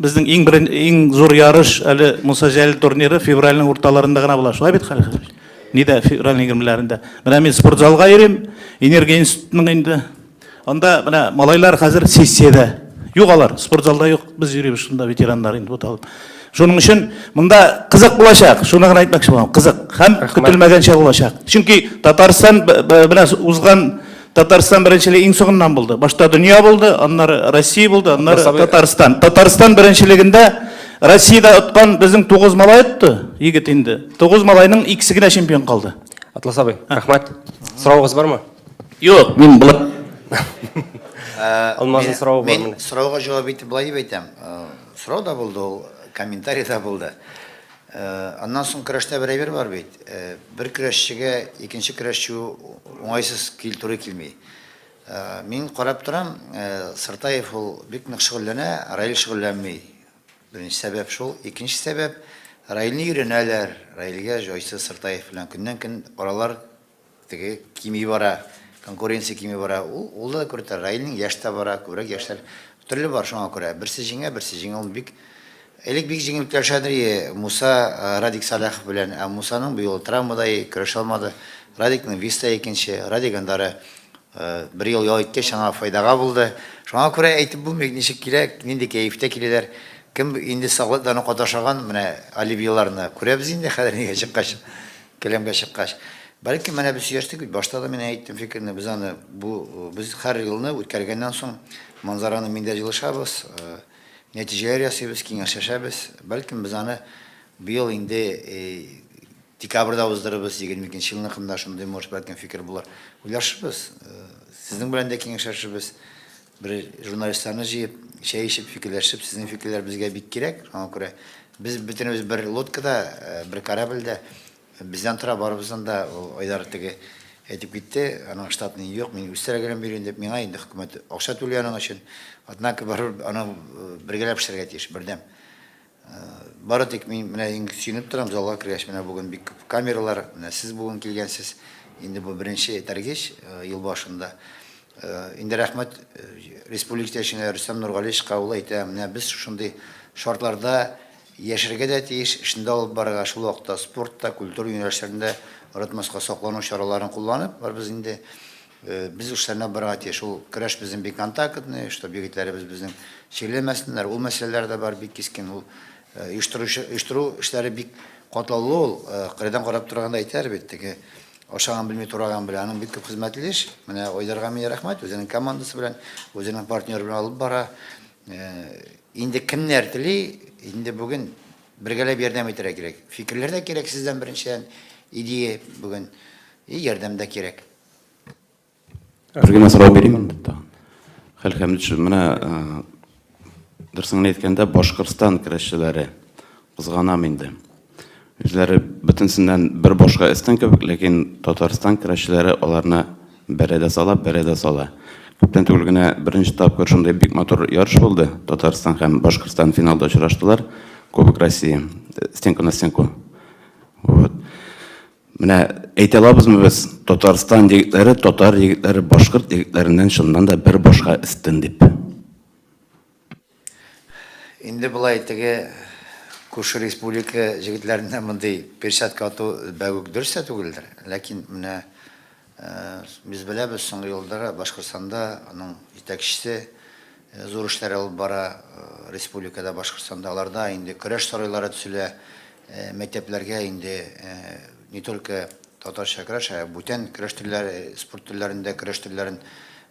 безнең иң берен, иң зур ярыш әле Муса Җәлил турниры февральнең урталарында гына була. Шулай бит, Халил Хәлилович? Нидә февральнең егермеләрендә. Менә мин спортзалга йөрим, Энергия институтының инде. Анда менә малайлар хәзер сессиядә. Юк алар, спортзалда юк. Без йөрибез шунда ветераннар инде буталып. Шуның өчен монда кызык булачак. Шуны гына әйтмәкче булам. Кызык һәм көтелмәгәнчә булачак. Чөнки Татарстан менә узган Татарстан беренчелеге иң соңыннан булды. Башта дөнья булды, аннары Россия булды, аннары Татарстан. Татарстан беренчелегендә Россиядә откан безнең 9 малай отты, егет инде. 9 малайның икесе генә чемпион калды. Атлас абый, рәхмәт. Соравыгыз бармы? Юк, мин болай Алмазның соравы бар. Мин сорауга җавап итеп болай дип әйтәм. Сорау да булды ул, комментарий да булды. Аннан соң көрәштә бер әйбер бар бит. Бер көрәшчегә икенче көрәшче уңайсыз кил туры килми. Мин карап торам, Сыртаев ул бик нык шөгыльләнә, Раил шөгыльләнми. Беренче сәбәп шул. Икенче сәбәп, Раилне өйрәнәләр. Раилгә җайсыз Сыртаев белән көннән-көн аралар теге кими бара, конкуренция кими бара. Ул, ул да күрә, Раилнең яшь тә бара, күбрәк яшьләр төрле бар шуңа күрә. Берсе җиңә, берсе җиңә алмый. Бик элек бик җиңел көрәшәдер ие Муса Радик Сәлахов белән. Ә Мусаның бу юлы травма да көрәшә алмады. Радикның вес та икенче. Радик аннары бер ел ял иткәч, аңа файдага булды. Шуңа күрә әйтеп булмый, ничек килә, нинди кәефтә киләләр. Кем инде саглыкларны каты ашаган, менә оливьеларны күрәбез инде хәзер нигә чыккач, келәмгә чыккач. Бәлки менә без сөйләштек бит, башта да мин әйттем фикерне, без аны бу без һәр елны үткәргәннән соң Манзараны миндә җылышабыз, нәтиҗәләр ясыйбыз, киңәшләшәбез. Бәлкем без аны быел инде Декабрьдә уздырырбыз, 22 нче елныкында шундый, может, бәлкем фикер булыр. Уйлашырбыз, сезнең белән дә киңәшләшербез. Бер журналистларны җыеп, чәй эчеп, фикерләшеп, сезнең фикерләр безгә бик кирәк. Шуңа күрә без бөтенебез бер лодкада, бер корабльдә. Бездән тора барыбыздан да. Ул Айдар теге әйтеп китте, аның штатный юк, мин үз теләгем йөрим дип, миңа инде хөкүмәт акча түли аның өчен. Однако барыбер аны бергәләп эшләргә тиеш, бердәм. Бары тик мин менә иң сөенеп торам, залга кергәч, менә бүген бик күп камералар, менә сез бүген килгәнсез. Инде бу беренче этәргеч ел башында. Инде рәхмәт республика җитәкчесенә Рөстәм Нургалиевичка, ул әйтә, менә без шушындый шартларда яшәргә дә тиеш, эшне дә алып барырга, шул вакытта спорт та, культура юнәлешләрендә онытмаска, саклану чараларын кулланып, барыбыз инде Без эшләрне алып барырга тиеш. Ул көрәш безнең бик контактный, чтобы егетләребез безнең чирләмәсеннәр. Ул мәсьәләләр дә бар бик кискен. Ул оештыручы, оештыру эшләре бик катлаулы ул. Кырыйдан карап торганда әйтәләр бит, теге ашаган белми, тураган белә. Аның бик күп хезмәтле эш. Менә Айдарга мин рәхмәт, үзенең командасы белән, үзенең партнеры белән алып бара. Инде кемнәр тели, инде бүген бергәләп ярдәм итәргә кирәк. Фикерләр дә кирәк сездән беренчедән, идея бүген, и ярдәм дә кирәк. Бер генә сорау бирим инде тагын. Хәл Хәмитович, менә дөресен генә әйткәндә, Башкортстан көрәшчеләре кызганам инде. Үзләре бөтенсеннән бер башка өстен кебек, ләкин Татарстан көрәшчеләре аларны бәрә дә сала, бәрә дә сала. Күптән түгел генә беренче тапкыр шундый бик матур ярыш булды. Татарстан һәм Башкортстан финалда очраштылар. Кубок России, стенку на стенку. Вот. Менә әйтә алабызмы без Татарстан егетләре, татар егетләре башкорт егетләреннән чыннан да бер башка өстен дип? Инде болай теге күрше республика җегетләренә мондый перчатка ату бәгүк дөрес тә түгелдер. Ләкин менә без беләбез, соңгы елларда Башкортстанда аның җитәкчесе зур эшләр алып бара республикада, Башкортстанда. Аларда инде көрәш сарайлары төзелә, Мәктәпләргә инде не только татарча көрәш, ә бүтән көрәш төрләре, спорт төрләрендә көрәш төрләрен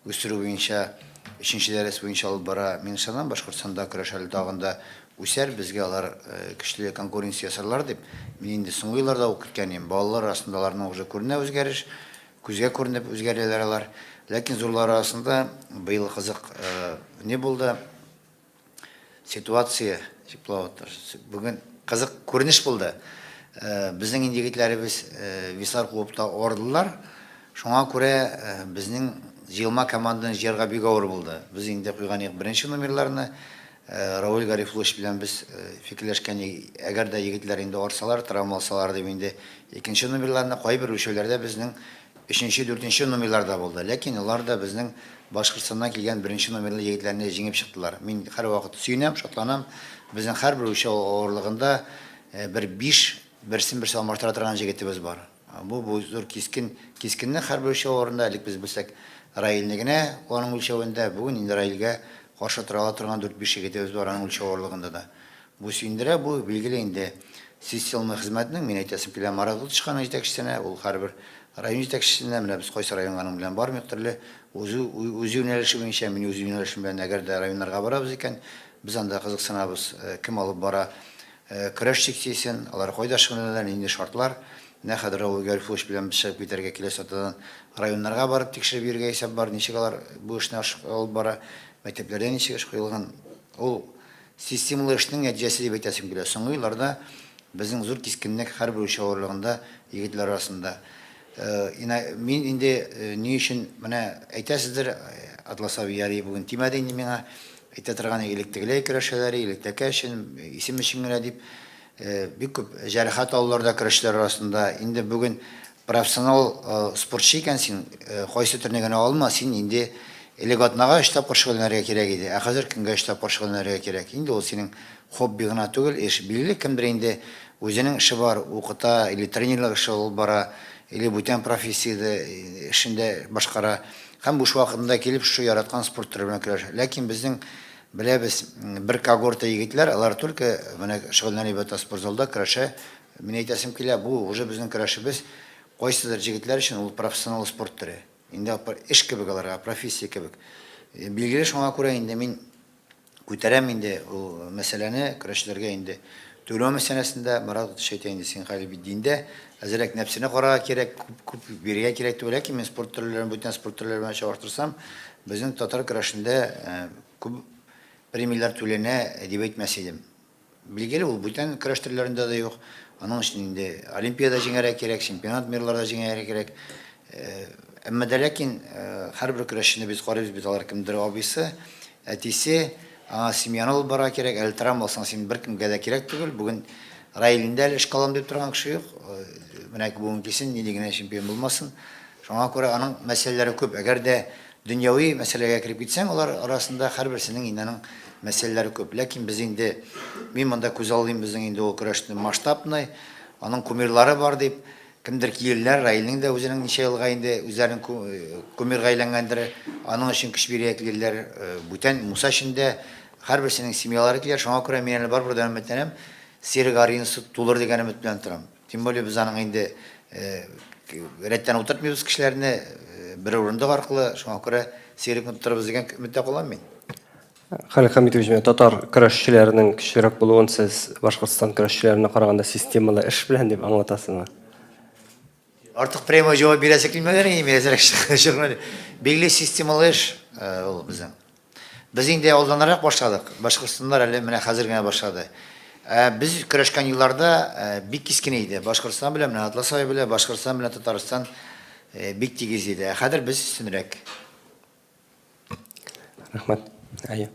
үстерү буенча өченче дәрес буенча алып бара. Мин ышанам, Башкортстанда көрәш әле тагын да үсәр, безгә алар көчле конкуренция ясарлар дип. Мин инде соңгы елларда ук көткән идем. Балалар арасында аларның уже күренә үзгәреш, күзгә күренеп үзгәрәләр алар. Ләкин зурлар арасында быел кызык ни булды? Ситуация бүген кызык күренеш булды. Безнең инде егетләребез веслар куып та ардылар. Шуңа күрә безнең җыелма команданы җыярга бик авыр булды. Без инде куйган идек беренче номерларны. Равил Гарифуллович белән без фикерләшкән идек, әгәр дә егетләр инде арсалар, травма алсалар дип инде икенче номерларны кайбер үлчәүләрдә безнең Өченче, дүртенче номерлар да булды. Ләкин алар да безнең Башкортстаннан килгән беренче номерлы егетләрне җиңеп чыктылар. Мин һәрвакыт сөенәм, шатланам. Безнең һәрбер үлчәү авырлыгында бер биш, берсен-берсе алмаштыра торган җегетебез бар. Бу, бу зур кискен, кискенлек һәрбер үлчәү авырында. Элек без белсәк, Раилне генә аның үлчәвендә, бүген инде Раилгә каршы тора ала торган дүрт-биш егетебез бар аның үлчәү авырлыгында да. Бу сөендерә, бу, билгеле инде, системалы хезмәтнең, мин әйтәсем килә, Марат Лутчканың җитәкчесенә, ул һәрбер район җитәкчесенә, менә без кайсы районга аның белән бармыйк, төрле үзе үз юнәлеше буенча, мин үз юнәлешем белән, әгәр дә районнарга барабыз икән, без анда кызыксынабыз, кем алып бара көрәш секциясен, алар кайда шөгыльләнәләр, нинди шартлар. Менә хәзер Равил Гарифуллович белән без чыгып китәргә киләсе атнадан районнарга барып тикшереп йөрергә исәп бар, ничек алар бу эшне алып бара, мәктәпләрдә ничек эш куелган. Ул Системалы эшнең нәтиҗәсе дип әйтәсем килә. Соңгы елларда безнең зур кискенлек һәрбер үлчәү авырлыгында егетләр арасында. Мин инде ни өчен менә әйтәсездер, Атлас абый ярый бүген тимәде инде миңа. Әйтә торган элек тегеләй көрәшәләр, элек тәкә өчен, исем өчен генә дип. Бик күп җәрәхәт алулар да көрәшчеләр арасында. Инде бүген профессионал спортчы икән син, кайсы төрне генә алма, син инде элек атнага өч тапкыр шөгыльләнергә кирәк иде, ә хәзер көнгә өч тапкыр шөгыльләнергә кирәк. Инде ул синең хобби гына түгел, эш. Билгеле, кемдер инде үзенең эше бар, укыта или тренерлык эше алып бара, или бүтән профессиядә эшен дә башкара һәм буш вакытында килеп шушы яраткан спорт төре белән көрәшә. Ләкин безнең беләбез, бер когорта егетләр, алар только менә шөгыльләнеп ята спортзалда, көрәшә. Мин әйтәсем килә, бу уже безнең көрәшебез кайсыдыр җегетләр өчен ул профессионал спорт төре. Инде эш кебек аларга, профессия кебек. Билгеле, шуңа күрә инде мин күтәрәм инде ул мәсьәләне, көрәшчеләргә инде түләү мәсьәләсендә, Марат Гатыш әйтә инде, син хәле бит диндә, әзрәк нәфсене карарга кирәк, күп, күп бирергә кирәк түгел. Ләкин мин спорт төрләрен, бүтән спорт төрләре белән чагыштырсам, безнең татар көрәшендә күп премияләр түләнә дип әйтмәс идем. Билгеле, ул бүтән көрәш төрләрендә дә юк. Аның өчен инде Олимпиада җиңәргә кирәк, чемпионат мирларда җиңәргә кирәк. Әмма дә ләкин һәрбер көрәшчене без карыйбыз бит, алар кемдер абыйсы, әтисе, аңа семьяны алып барырга кирәк. Әле травма алсаң, син беркемгә дә кирәк түгел. Бүген Раилне дә әле эшкә алам дип торган кеше юк. Менә бүген килсен, нинди генә чемпион булмасын. Шуңа күрә аның мәсьәләләре күп. Әгәр дә дөньяви мәсьәләгә кереп китсәң, алар арасында һәрберсенең инде аның мәсьәләләре күп. Ләкин без инде, мин монда күзаллыйм безнең инде ул көрәшне масштабный, аның кумирлары бар дип, кемдер килерләр, Раилнең дә үзенең ничә елга инде үзләренең кумирга әйләнгәндер, аның өчен көч бирергә килерләр, бүтән Муса өчен дә һәрберсенең семьялары килер. Шуңа күрә мин әле барыбер дә өметләнәм, Цирк аренасы тулыр дигән өмет белән торам. Тем более без аның инде рәттән утыртмыйбыз кешеләрне, бер урындык аркылы, шуңа күрә сирәк утыртырбыз дигән өметтә калам мин. Халил Хәмитович, менә татар көрәшчеләренең көчлерәк булуын сез Башкортстан көрәшчеләренә караганда системалы эш белән дип аңлатасызмы? Артык прямо җавап бирәсе килмәгән инде, әзрәк чыгып. Билгеле системалы эш ул безнең. Без инде алданрак башладык. Башкортстаннар әле менә хәзер генә башлады. Ә без көрәшкән елларда бик кискен иде. Башкортстан белән менә Атлас абый белән Башкортстан белән Татарстан бик тигез иде. Ә хәзер без өстенрәк. Рәхмәт. Әйе.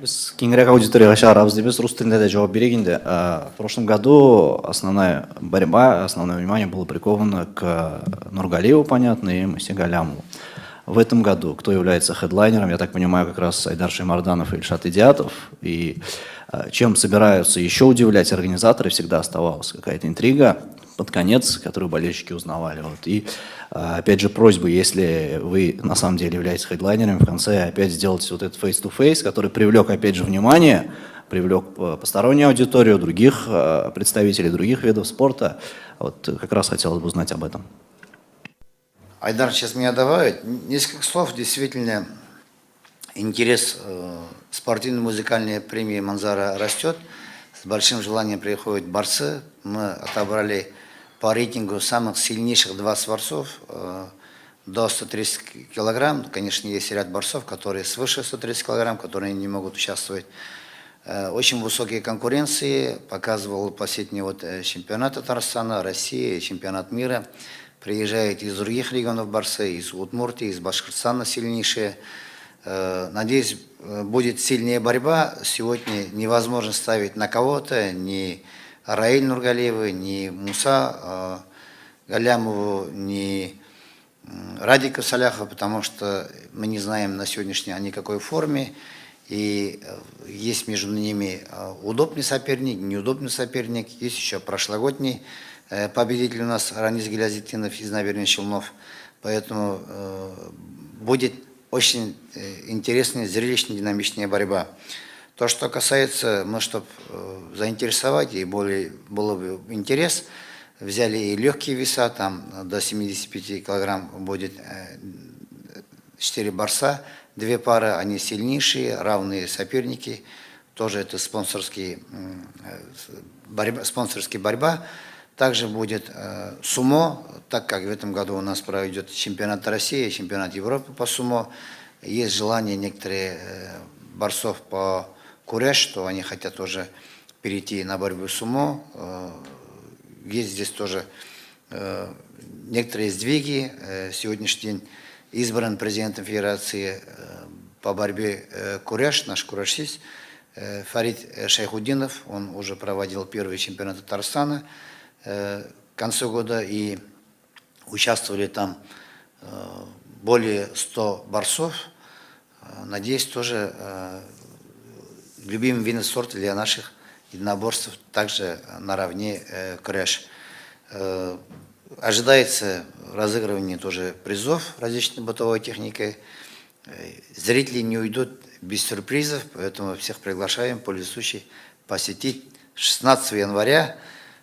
Без киңрәк аудиториягә чыгарабыз дибез, рус телендә дә җавап бирик инде. В прошлом году основная борьба, основное внимание было приковано к Нургалиеву, понятно, и Мусе Галлямову. В этом году кто является хедлайнером, я так понимаю, как раз Айдар Шаймарданов и Ильшат Идиатов. И чем собираются еще удивлять организаторы, всегда оставалась какая-то интрига под конец, которую болельщики узнавали. Вот. И опять же просьба, если вы на самом деле являетесь хедлайнерами, в конце опять сделать вот этот face-to-face, который привлек опять же внимание, привлек постороннюю аудиторию, других представителей других видов спорта. Вот как раз хотелось бы узнать об этом. Айдар сейчас меня добавит. Несколько слов. Действительно, интерес спортивно-музыкальной премии «Манзара» растет. С большим желанием приходят борцы. Мы отобрали по рейтингу самых сильнейших 20 борцов до 130 килограмм. Конечно, есть ряд борцов, которые свыше 130 килограмм, которые не могут участвовать. Очень высокие конкуренции. Показывал последний вот чемпионат Татарстана, России, чемпионат мира. Приезжают из других регионов борцы, из Удмуртии, из Башкортостана сильнейшие. Надеюсь, будет сильнее борьба. Сегодня невозможно ставить на кого-то, ни Раиль Нургалиева, ни Муса Галлямову, ни Радика Саляхова, потому что мы не знаем на сегодняшний день, они какой форме. И есть между ними удобный соперник, неудобный соперник. Есть еще прошлогодний победитель у нас Ранис Гилязетдинов из Набережных Челнов. Поэтому будет очень интересная, зрелищная, динамичная борьба. То, что касается, мы, чтобы заинтересовать и более было бы интерес, взяли и легкие веса, там до 75 килограмм будет 4 борца, две пары, они сильнейшие, равные соперники. Тоже это спонсорский борьба. Также будет сумо, так как в этом году у нас пройдет чемпионат России, чемпионат Европы по сумо. Есть желание некоторые борцов по куреш, что они хотят тоже перейти на борьбу сумо. Есть здесь тоже некоторые сдвиги. Сегодняшний день избран президентом Федерации по борьбе Куреш, наш курешист, Фарид Шайхутдинов. Он уже проводил первый чемпионат Татарстана к концу года, и участвовали там более 100 борцов. Надеюсь, тоже любимый вид спорта для наших единоборцев также наравне куреш. Ожидается разыгрывание тоже призов различной бытовой техникой. Зрители не уйдут без сюрпризов, поэтому всех приглашаем, пользуясь случаем, посетить 16 января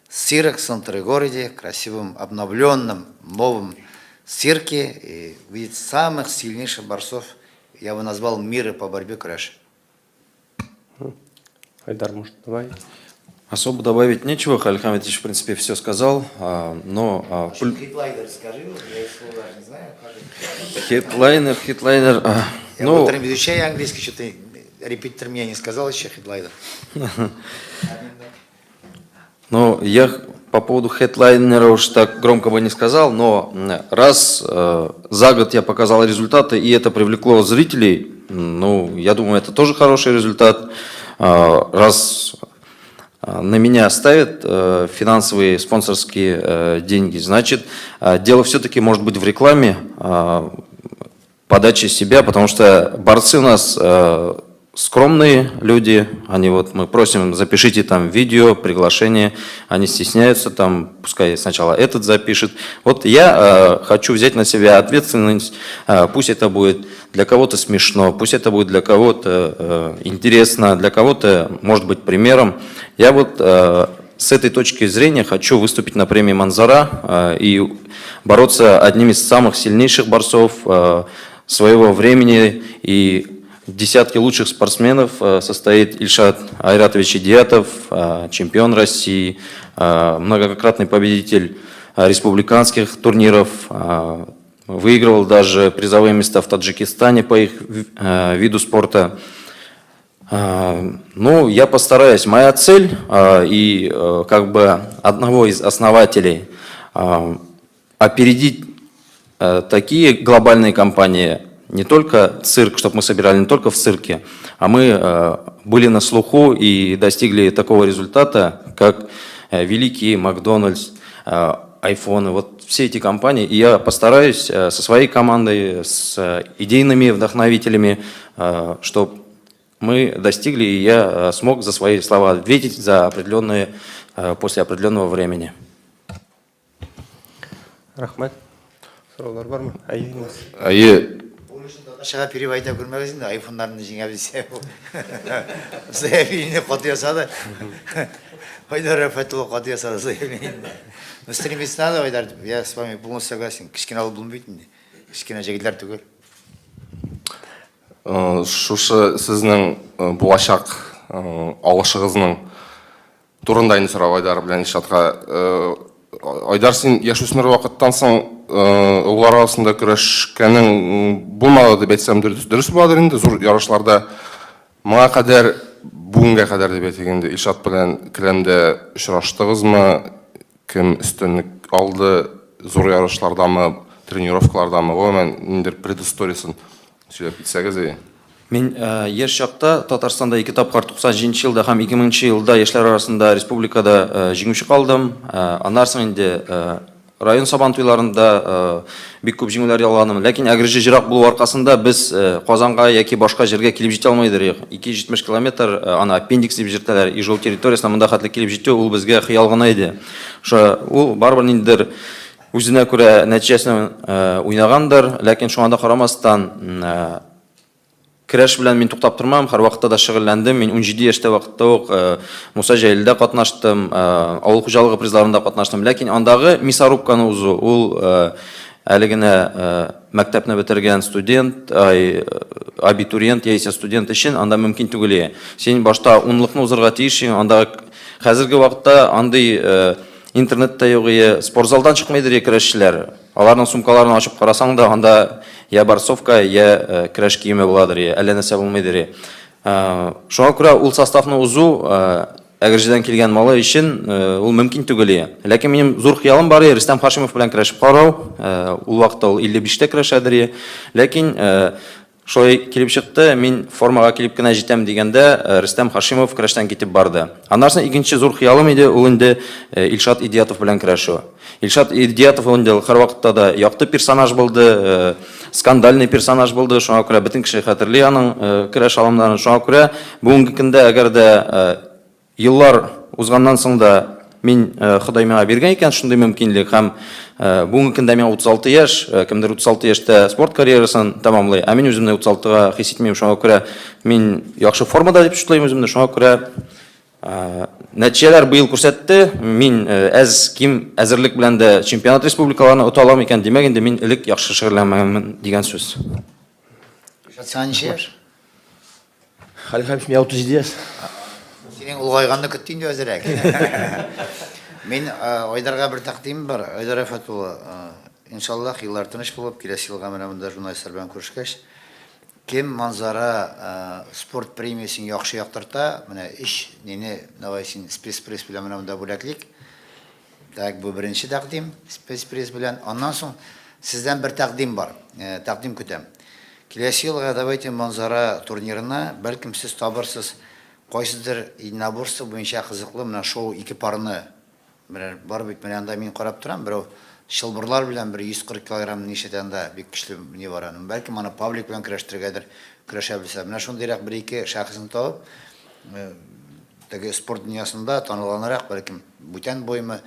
цирк в центре городе, красивом, обновленном, новом цирке, и увидеть самых сильнейших борцов, я бы назвал, мира по борьбе куреш. Айдар, может, добавить? Особо добавить нечего, Халил Хамитович, в принципе, все сказал, но Хедлайнер скажи, я их слово даже не знаю. Хедлайнер, хедлайнер. Я, ну, утром изучаю английский, что-то репетитор мне не сказал еще хедлайнер. Ну, я по поводу хедлайнера уж так громко бы не сказал, но раз за год я показал результаты, и это привлекло зрителей, ну, я думаю, это тоже хороший результат. Раз на меня ставят финансовые спонсорские деньги, значит, дело все-таки может быть в рекламе, подаче себя, потому что борцы у нас скромные люди, они вот, мы просим, запишите там видео, приглашение, они стесняются, там, пускай сначала этот запишет. Вот я хочу взять на себя ответственность, пусть это будет для кого-то смешно, пусть это будет для кого-то интересно, для кого-то, может быть, примером. Я вот с этой точки зрения хочу выступить на премии Манзара и бороться одним из самых сильнейших борцов своего времени, и десятки лучших спортсменов состоит Ильшат Айратович Идиятов, чемпион России, многократный победитель республиканских турниров, выигрывал даже призовые места в Таджикистане по их виду спорта. Ну, я постараюсь. Моя цель и как бы одного из основателей опередить такие глобальные компании, не только цирк, чтобы мы собирали не только в цирке, а мы были на слуху и достигли такого результата, как великие Макдональдс, айфоны, вот все эти компании. И я постараюсь со своей командой, с идейными вдохновителями, чтобы мы достигли, и я смог за свои слова ответить после определенного времени. Рәхмәт. Сораулар бармы? Әйе, Инес. Әйе. Чыга переводить итә күрмәгез инде, айфоннарны җиңә белсә. Заявление каты ясады. Айдар Рафатулла каты ясады заявление. Но стремиться надо, Айдар, я с вами полностью согласен. Кечкенә алып булмый инде. Кечкенә җегетләр түгел. Шушы сезнең булачак алышыгызның турында инде сорау Айдар белән Илшатка. Айдар, син яшүсмер вакыттан соң олылар арасында көрәшкәнең булмады дип әйтсәм, дөрес буладыр инде зур ярышларда. Моңа кадәр, бүгенгә кадәр дип әйтик инде, Илшат белән келәмдә очраштыгызмы? Кем өстенлек алды зур ярышлардамы, тренировкалардамы? Гомумән, ниндидер предысториясын сөйләп китсәгез иде. Мин яшь чакта Татарстанда ике тапкыр 97 елда һәм 2000 елда яшьләр арасында республикада җиңүче калдым. Аннан соң инде район сабан туйларында бик күп җиңүләр яуладым. Ләкин Әгерҗе ерак булу аркасында без Казанга яки башка җиргә килеп җитә алмыйдыр. 270 километр, аны аппендикс дип йөртәләр, Ижау территориясенә монда хәтле килеп җитү ул безгә хыял гына иде. Шуңа ул барыбер ниндидер үзенә күрә нәтиҗәсен уйнагандыр, ләкин шуңа да карамастан, көрәш белән мин туктап тормам, һәрвакытта да шөгыльләндем. Мин 17 яшьтә вакытта ук Муса Җәлилдә катнаштым, авыл хуҗалыгы призларында катнаштым. Ләкин андагы мясорубканы узу, ул әле генә мәктәпне бетергән студент, ай, абитуриент яисә студент өчен анда мөмкин түгел. Син башта унлыкны узырга тиешсең, анда хәзерге вакытта андый интернет та юк, спортзалдан чыкмыйдыр көрәшчеләр. Аларның сумкаларын ачып карасаң да, анда я борцовка, я көрәш киеме буладыр, әллә нәрсә булмыйдыр. Шуңа күрә ул составны узу Әгерҗедән килгән малай өчен ул мөмкин түгел ие. Ләкин минем зур хыялым бар ие, Рөстәм Хашимов белән көрәшеп карау. Ул вакытта ул 55-тә көрәшәдер ие. Ләкин шулай килеп чыкты, мин формага килеп кенә җитәм дигәндә, Рөстәм Хашимов көрәштән китеп барды. Аннан соң икенче зур хыялым иде, ул инде Илшат Идиятов белән көрәшү. Илшат Идиятов ул инде һәрвакытта да якты персонаж булды, скандальный персонаж булды, шуңа күрә бөтен кеше хәтерли аның көрәш алымнарын. Шуңа күрә бүгенге көндә әгәр дә еллар узганнан соң да мин Ходай миңа биргән икән шундый мөмкинлек һәм бүгенге көндә миңа 36 яшь, кемдер 36 яшьтә спорт карьерасын тәмамлый, ә мин үземне 36-га хис итмим, шуңа күрә мин яхшы формада дип чутлыйм үземне, шуңа күрә Нәтиҗәләр быел күрсәтте, мин әз ким әзерлек белән дә чемпионат республикаларны ота алам икән, димәк инде мин элек яхшы шөгыльләнмәгәнмен дигән сүз. Илшат, сиңа ничә яшь? Халил Хәмитов, миңа 37 яшь. Синең олыгайганны көтте инде әзрәк. Мин Айдарга бер тәкъдим бар. Айдар Рәфәт улы, иншаллаһ, еллар тыныч булып, киләсе елга менә монда журналистлар белән күрешкәч, Кем Манзара спорт премиясен яхшы яктырта, менә өч нине давай син спецприз белән менә монда бүләклик. Так, бу беренче тәкъдим, спецприз белән. Аннан соң сездән бер тәкъдим бар, тәкъдим көтәм. Киләсе елга давайте Манзара турнирына, бәлкем сез табырсыз кайсыдыр единоборство буенча кызыклы менә шоу ике парны Берәр бар бит, менә анда мин карап торам, берәү чылбырлар белән бер 140 килограмм нишләтә анда, бик көчле ни бар аның. Бәлкем аны Павлик белән көрәштерергәдер, көрәшә белсә. Менә шундыйрак бер-ике шәхесне табып, теге спорт дөньясында танылганрак, бәлкем, бүтән боймы,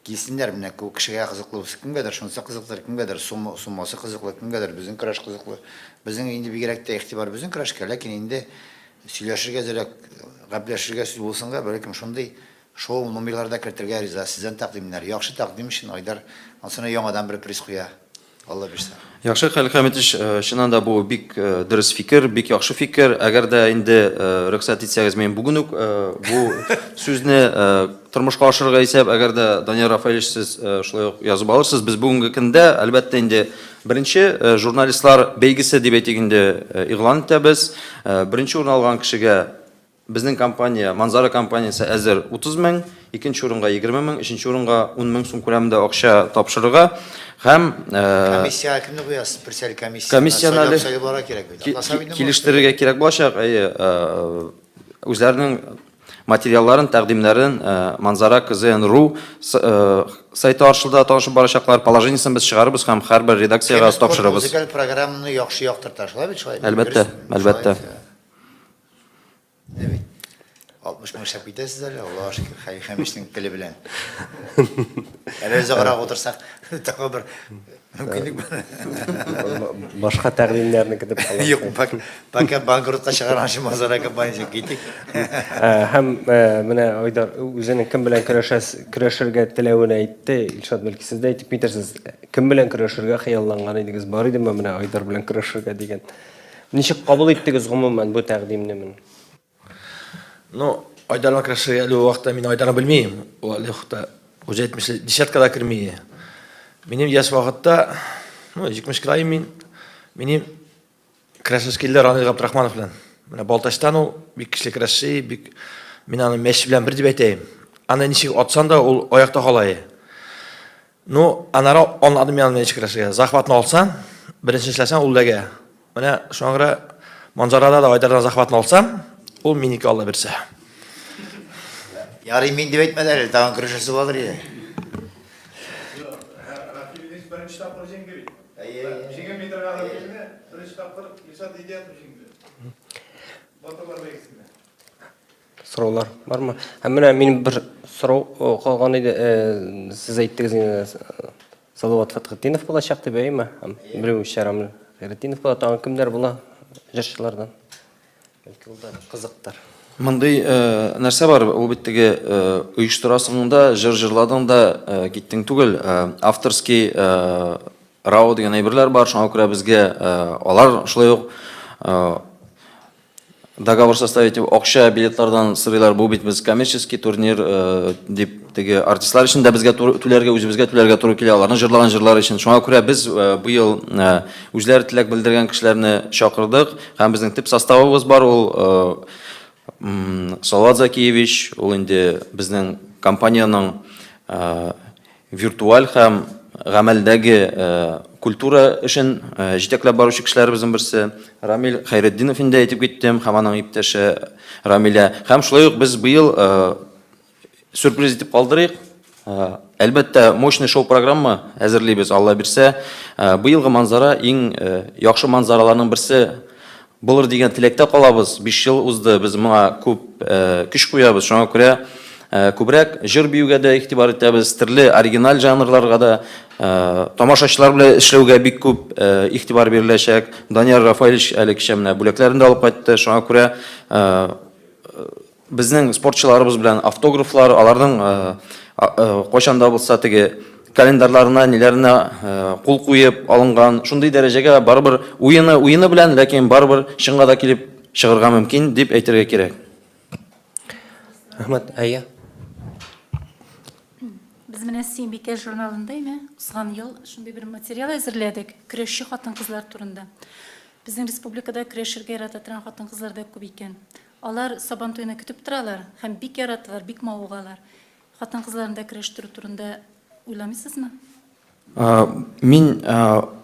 килсеннәр, менә кешегә кызыклы булса, кемгәдер шунысы кызыктыр, кемгәдер суммасы кызыклы, кемгәдер безнең көрәш кызыклы. Безнең инде бигрәк тә игътибар безнең көрәшкә, ләкин инде сөйләшергә әзрәк, гәпләшергә сүз булсынга, бәлкем, шундый Шоу номерлар да кертергә риза, сездән тәкъдимнәр. Яхшы тәкъдим өчен Айдар ансына яңадан бер приз куя. Алла бирсә. Яхшы, Хәлил Хәмитович, чыннан да бу бик дөрес фикер, бик яхшы фикер. Әгәр дә инде рөхсәт итсәгез, мин бүген үк бу сүзне тормышка ашырырга исәп. Әгәр дә Данияр Рафаэльевич сез шулай ук язып алырсыз. Без бүгенге көндә, әлбәттә инде, беренче журналистлар бәйгесе дип әйтик инде, игълан итәбез. Беренче урын алган кешегә Безнең компания, Манзара компаниясе әзер 30 мең, икенче урынга 20 мең, өченче урынга 10 мең сум күләмендә акча тапшырырга һәм Комиссиягә кемне куясыз? Персәл комиссияне комиссияне әле сайлап сайлап кирәк бит. Атласа бит килештерергә кирәк булачак, әйе, үзләренең материалларын, тәкъдимнәрен Манзара КЗН ру сайты аршылы да танышып барачаклар. Положениесен без чыгарырбыз һәм һәрбер редакциягә тапшырырбыз. Музыкаль программаны яхшы яктырта, шулай бит, шулай бит? Әлбәттә, әлбәттә. Менә бит. 60 мең эшләп китәсез әле, Аллага шөкер, Хәй Хәмишнең теле белән. Әле озаграк утырсак, тагы бер мөмкинлек бар. Башка тәкъдимнәрне көтеп калабыз. Юк, пока банкротка чыгарганчы Мазара компаниясен китик. Һәм менә Айдар үзенең кем белән көрәшергә теләвен әйтте. Илшат, бәлки сез дә әйтеп китерсез. Кем белән көрәшергә хыялланган идегез? Бар идеме менә Айдар белән көрәшергә дигән? Ничек кабул иттегез гомумән бу тәкъдимне мен? Ну, Айдарны көрәшергә әле ул вакытта мин Айдарны белмим. Ул әле вакытта үзе әйтмешли, десятка да керми. Минем яшь вакытта, ну, 70 кило мин, минем көрәшәсе килде Ранил Габдрахманов белән. Менә Балтачтан ул бик көчле көрәшче, бик мин аны Месси белән бер дип әйтәем. Аны ничек атсан да ул аякта кала. Ну, аннары аңладым мин аны ничек көрәшергә. Захватны алсаң, беренче эшләсәң, ул ләгә. Менә шуңа күрә Манзарада да Айдардан захватны алсам, ул минеке Алла бирсә. Ярый, мин дип әйтмәде әле, тагын көрәшәсе буладыр иде. Рафиль беренче тапкыр җиңде бит. Җиңелми торган Рафилне беренче тапкыр Илшат Идиятов җиңде. Батырлар бәйгесендә. Сораулар бармы? Һәм менә минем бер сорау калган иде. Сез әйттегез инде, Салават Фәтхетдинов булачак дип, әйеме? Һәм белүемчә, Рамил Хәйретдинов була. Тагын кемнәр була җырчылардан? Бәлки ул да кызыктыр. Мондый нәрсә бар, ул бит теге оештырасың да, җыр җырладың да, киттең түгел. Авторский РАО дигән әйберләр бар, шуңа күрә безгә алар шулай ук договор составить итеп акча билетлардан сорыйлар. Бу бит без коммерческий турнир э, дип теге артистлар өчен дә безгә түләргә, үзебезгә түләргә туры килә, аларның җырлаган җырлары өчен. Шуңа күрә без э, быел э, үзләре теләк белдергән кешеләрне чакырдык һәм безнең төп составыбыз бар, ул Салават Закиевич, ул инде безнең компаниянең виртуаль һәм гамәлдәге культура эшен җитәкләп баручы кешеләребезнең берсе. Рамил Хәйретдинов инде әйтеп киттем һәм аның иптәше Рамилә. Һәм шулай ук без быел сюрприз итеп калдырыйк. Әлбәттә, мощный шоу-программа әзерлибез, Алла бирсә. Быелгы манзара иң яхшы манзараларның берсе булыр дигән теләктә калабыз. 5 ел узды, без моңа күп көч куябыз. Шуңа күрә күбрәк җыр-биюгә дә игътибар итәбез, төрле оригиналь жанрларга да, тамашачылар белән эшләүгә бик күп игътибар биреләчәк. Данияр Рафаэльевич әле кичә менә бүләкләрен дә алып кайтты. Шуңа күрә Безнең спортчыларыбыз белән автографлар, аларның кайчан да булса теге календарьларына, ниләренә кул куеп алынган. Шундый дәрәҗәгә барыбер уены уены белән, ләкин барыбер чынга да килеп чыгарга мөмкин дип әйтергә кирәк. Рәхмәт. Әйе. Без менә Сөембикә журналында име, узган ел шундый бер материал әзерләдек, көрәшче хатын-кызлар турында. Безнең республикада көрәшергә ярата торган хатын-кызлар да күп икән. Алар Сабантуйны көтеп торалар һәм бик яраталар, бик мавыгалар. Хатын-кызларны да көрәштерү турында уйламыйсызмы? Мин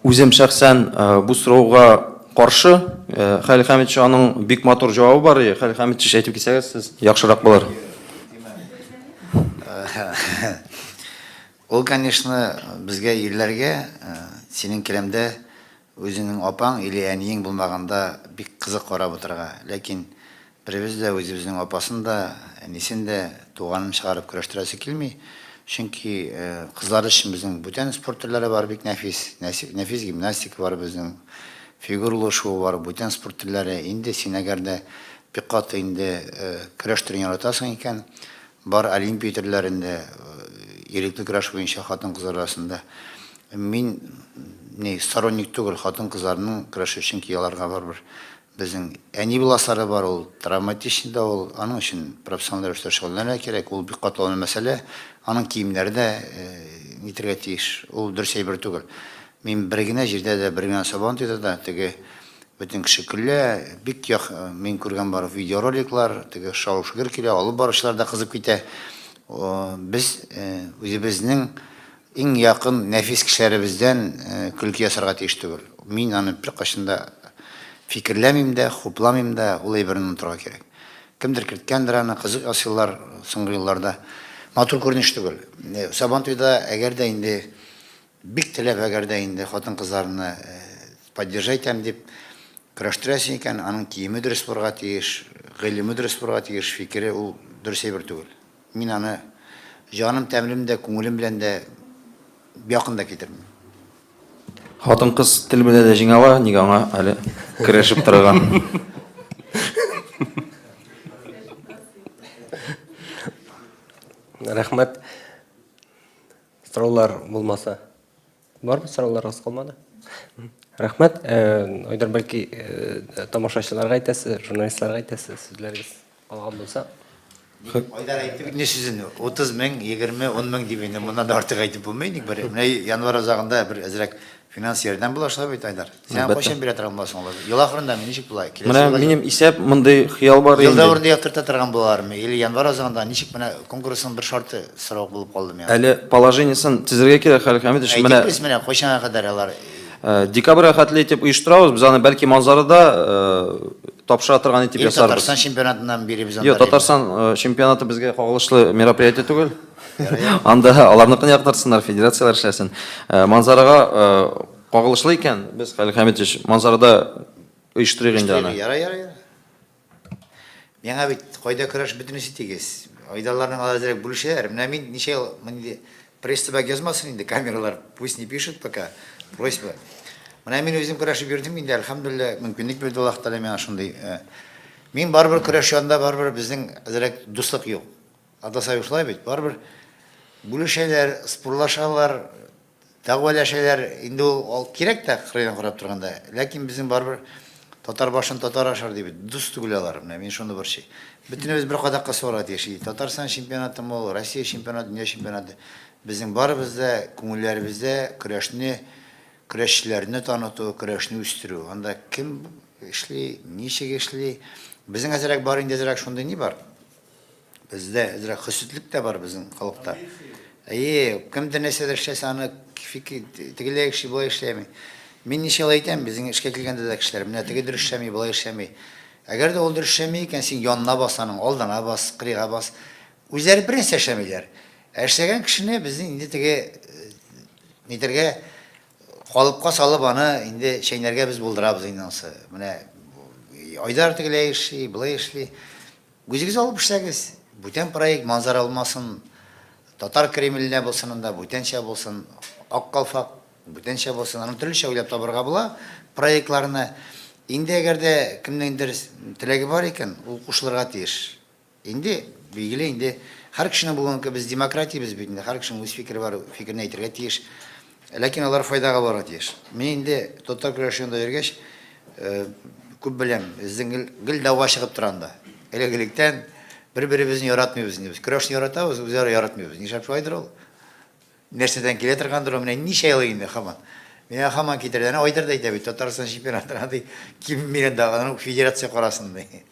үзем шәхсән бу сорауга каршы. Хәлил Хәмитович, аның бик матур җавабы бар. Хәлил Хәмитович, әйтеп китсәгез, сез яхшырак булыр. Ул, конечно, безгә ирләргә синең келәмдә Үзеңнең апаң или әниең булмаганда бик кызык карап утырырга. Ләкин беребез дә үзебезнең апасын да, әнисен дә, туганын чыгарып көрәштерәсе килми. Чөнки кызлар өчен безнең бүтән спорт төрләре бар бик нәфис. Нәфис гимнастика бар безнең, фигурлы шуу бар, бүтән спорт төрләре. Инде син әгәр дә бик каты инде көрәш төрен яратасың икән, бар олимпия төрләрендә, ирекле көрәш буенча хатын-кызлар арасында. Мин ни, сторонник түгел хатын-кызларның көрәше, чөнки аларга барыбер безнең әни буласылары бар, ул травматичный да ул, аның өчен профессиональ рәвештә шөгыльләнергә кирәк, ул бик катлаулы мәсьәлә, аның киемнәре дә нитергә тиеш, ул дөрес әйбер түгел. Мин бер генә җирдә дә, бер генә Сабантуйда да теге бөтен кеше көлә, бик як, мин күргән бар видеороликлар, теге шау-шүгер килә, алып баручылар да кызып китә. Без үзебезнең Иң якын, нәфис кешеләребездән көлке ясарга тиеш түгел. Мин аны беркайчан да фикерләмим дә, хупламыйм да, ул әйберне онытырга кирәк. Кемдер керткәндер аны, кызык ясыйлар соңгы елларда. Матур күренеш түгел. Сабантуйда әгәр дә инде бик теләп әгәр дә инде хатын-кызларны поддержать итәм дип көрәштерәсең икән, аның киеме дөрес булырга тиеш, гыйлеме дөрес булырга тиеш, фикере ул дөрес әйбер түгел. Мин аны җаным тәмлем дә, күңелем белән дә якын да китермим. Хатын-кыз тел белән дә җиңә ала, нигә аңа әле көрәшеп торырга? Рәхмәт. Сораулар булмаса. Бармы сорауларыгыз калмады? Рәхмәт. Э, Айдар, бәлки э, тамашачыларга әйтәсе, журналистларга әйтәсе сүзләрегез калган булса. Айдар әйтте бит ни сүзен, 30 мең, 20, 10 мең дип инде моннан да артык әйтеп булмый ник бер. Менә январь азагында бер әзрәк финанс ярдәм була шулай бит, Айдар. Син кайчан бирә торган буласың алар? Ел ахырында ничек була? Менә минем исәп мондый хыял бар инде. Ел дәверендә яктырта торган булалармы? Или январь азагында ничек менә конкурсның бер шарты сорау булып калды миңа. Әле положениесен төзергә кирәк, Хәлил Хәмитович. Менә Әйтик без менә кайчанга кадәр алар Декабрьгә хәтле итеп оештырабыз. Без аны бәлки Манзарада тапшыра торган итеп ясарбыз. Татарстан чемпионатыннан биребез анда. Юк, Татарстан чемпионаты безгә кагылышлы мероприятие түгел. Анда аларныкын яктыртсыннар, федерацияләр эшләсен. Манзарага Кагылышлы икән, без, Хәлил Хәмитович, Манзарада оештырыйк инде аны. Ярар, ярар, ярар. Миңа бит кайда көрәш бөтенесе тигез. Айдарларның алар әзрәк бүлешәләр. Менә мин ничә ел мондый пресс төбәк язмасын инде, камералар пусть не пишут пока. Просьба. Менә мин үзем көрәшеп йөрдем инде, әлхәмдүлилләһ, мөмкинлек бирде Аллаһ Тәгалә миңа шундый. Мин барыбер көрәш янында барыбер безнең әзрәк дуслык юк. Атасай шулай бит, барыбер бүлешәләр, спорлашалар, Дәгъваләшәләр, инде ул кирәк тә кырыйдан карап торганда. Ләкин безнең барыбер татар башын татар ашар ди бит. Дус түгел алар, менә мин шуны борчый. Бөтенебез бер кадакка сугарга тиеш. И Татарстан чемпионатымы ул, Россия чемпионаты, дөнья чемпионаты. Безнең барыбыз да күңелләребездә көрәшне, көрәшчеләрне таныту, көрәшне үстерү. Анда кем эшли, ничек эшли. Безнең әзрәк бар инде әзрәк шундый ни бар. Бездә әзрәк хөсетлек тә бар безнең халыкта. Әйе, кемдер нәрсәдер эшләсә, аны тегеләй эшли, болай эшләми. Мин ничә ел әйтәм, безнең эшкә килгәндә дә кешеләр, менә теге дөрес эшләми, болай эшләми. Әгәр дә ул дөрес эшләми икән, син янына бас аның, алдына бас, кырыйга бас. Үзләре бернәрсә эшләмиләр. Ә эшләгән кешене безнең инде теге нитәргә калыпка салып аны инде чәйнәргә без булдырабыз инде анысы. Менә Айдар тегеләй эшли, болай эшли. Үзегез алып эшләгез. Бүтән проект Манзара булмасын, Татар Кремленә булсын анда, бүтәнчә булсын, Ак калфак бүтәнчә булсын. Аны төрлечә уйлап табарга була проектларны. Инде әгәр дә кемнеңдер теләге бар икән, ул кушылырга тиеш. Инде, билгеле инде, һәр кешенең бүгенге без демократиябез бит инде, һәр кешенең үз фикере бар, фикерен әйтергә тиеш. Ләкин алар файдага барырга тиеш. Мин инде татар көрәше янында йөргәч, күп беләм, безнең гел, гел дәва чыгып тора анда. Элек-электән бер-беребезне яратмыйбыз инде без. Көрәшне яратабыз, үзара яратмыйбыз. Нишләп шулайдыр ул? Нәрсәдән килә торгандыр ул, менә ничә ел инде һаман. Миңа һаман китерә. Әнә Айдар да әйтә бит, Татарстан чемпионатына ди, ким мин анда, аны федерация карасын ди.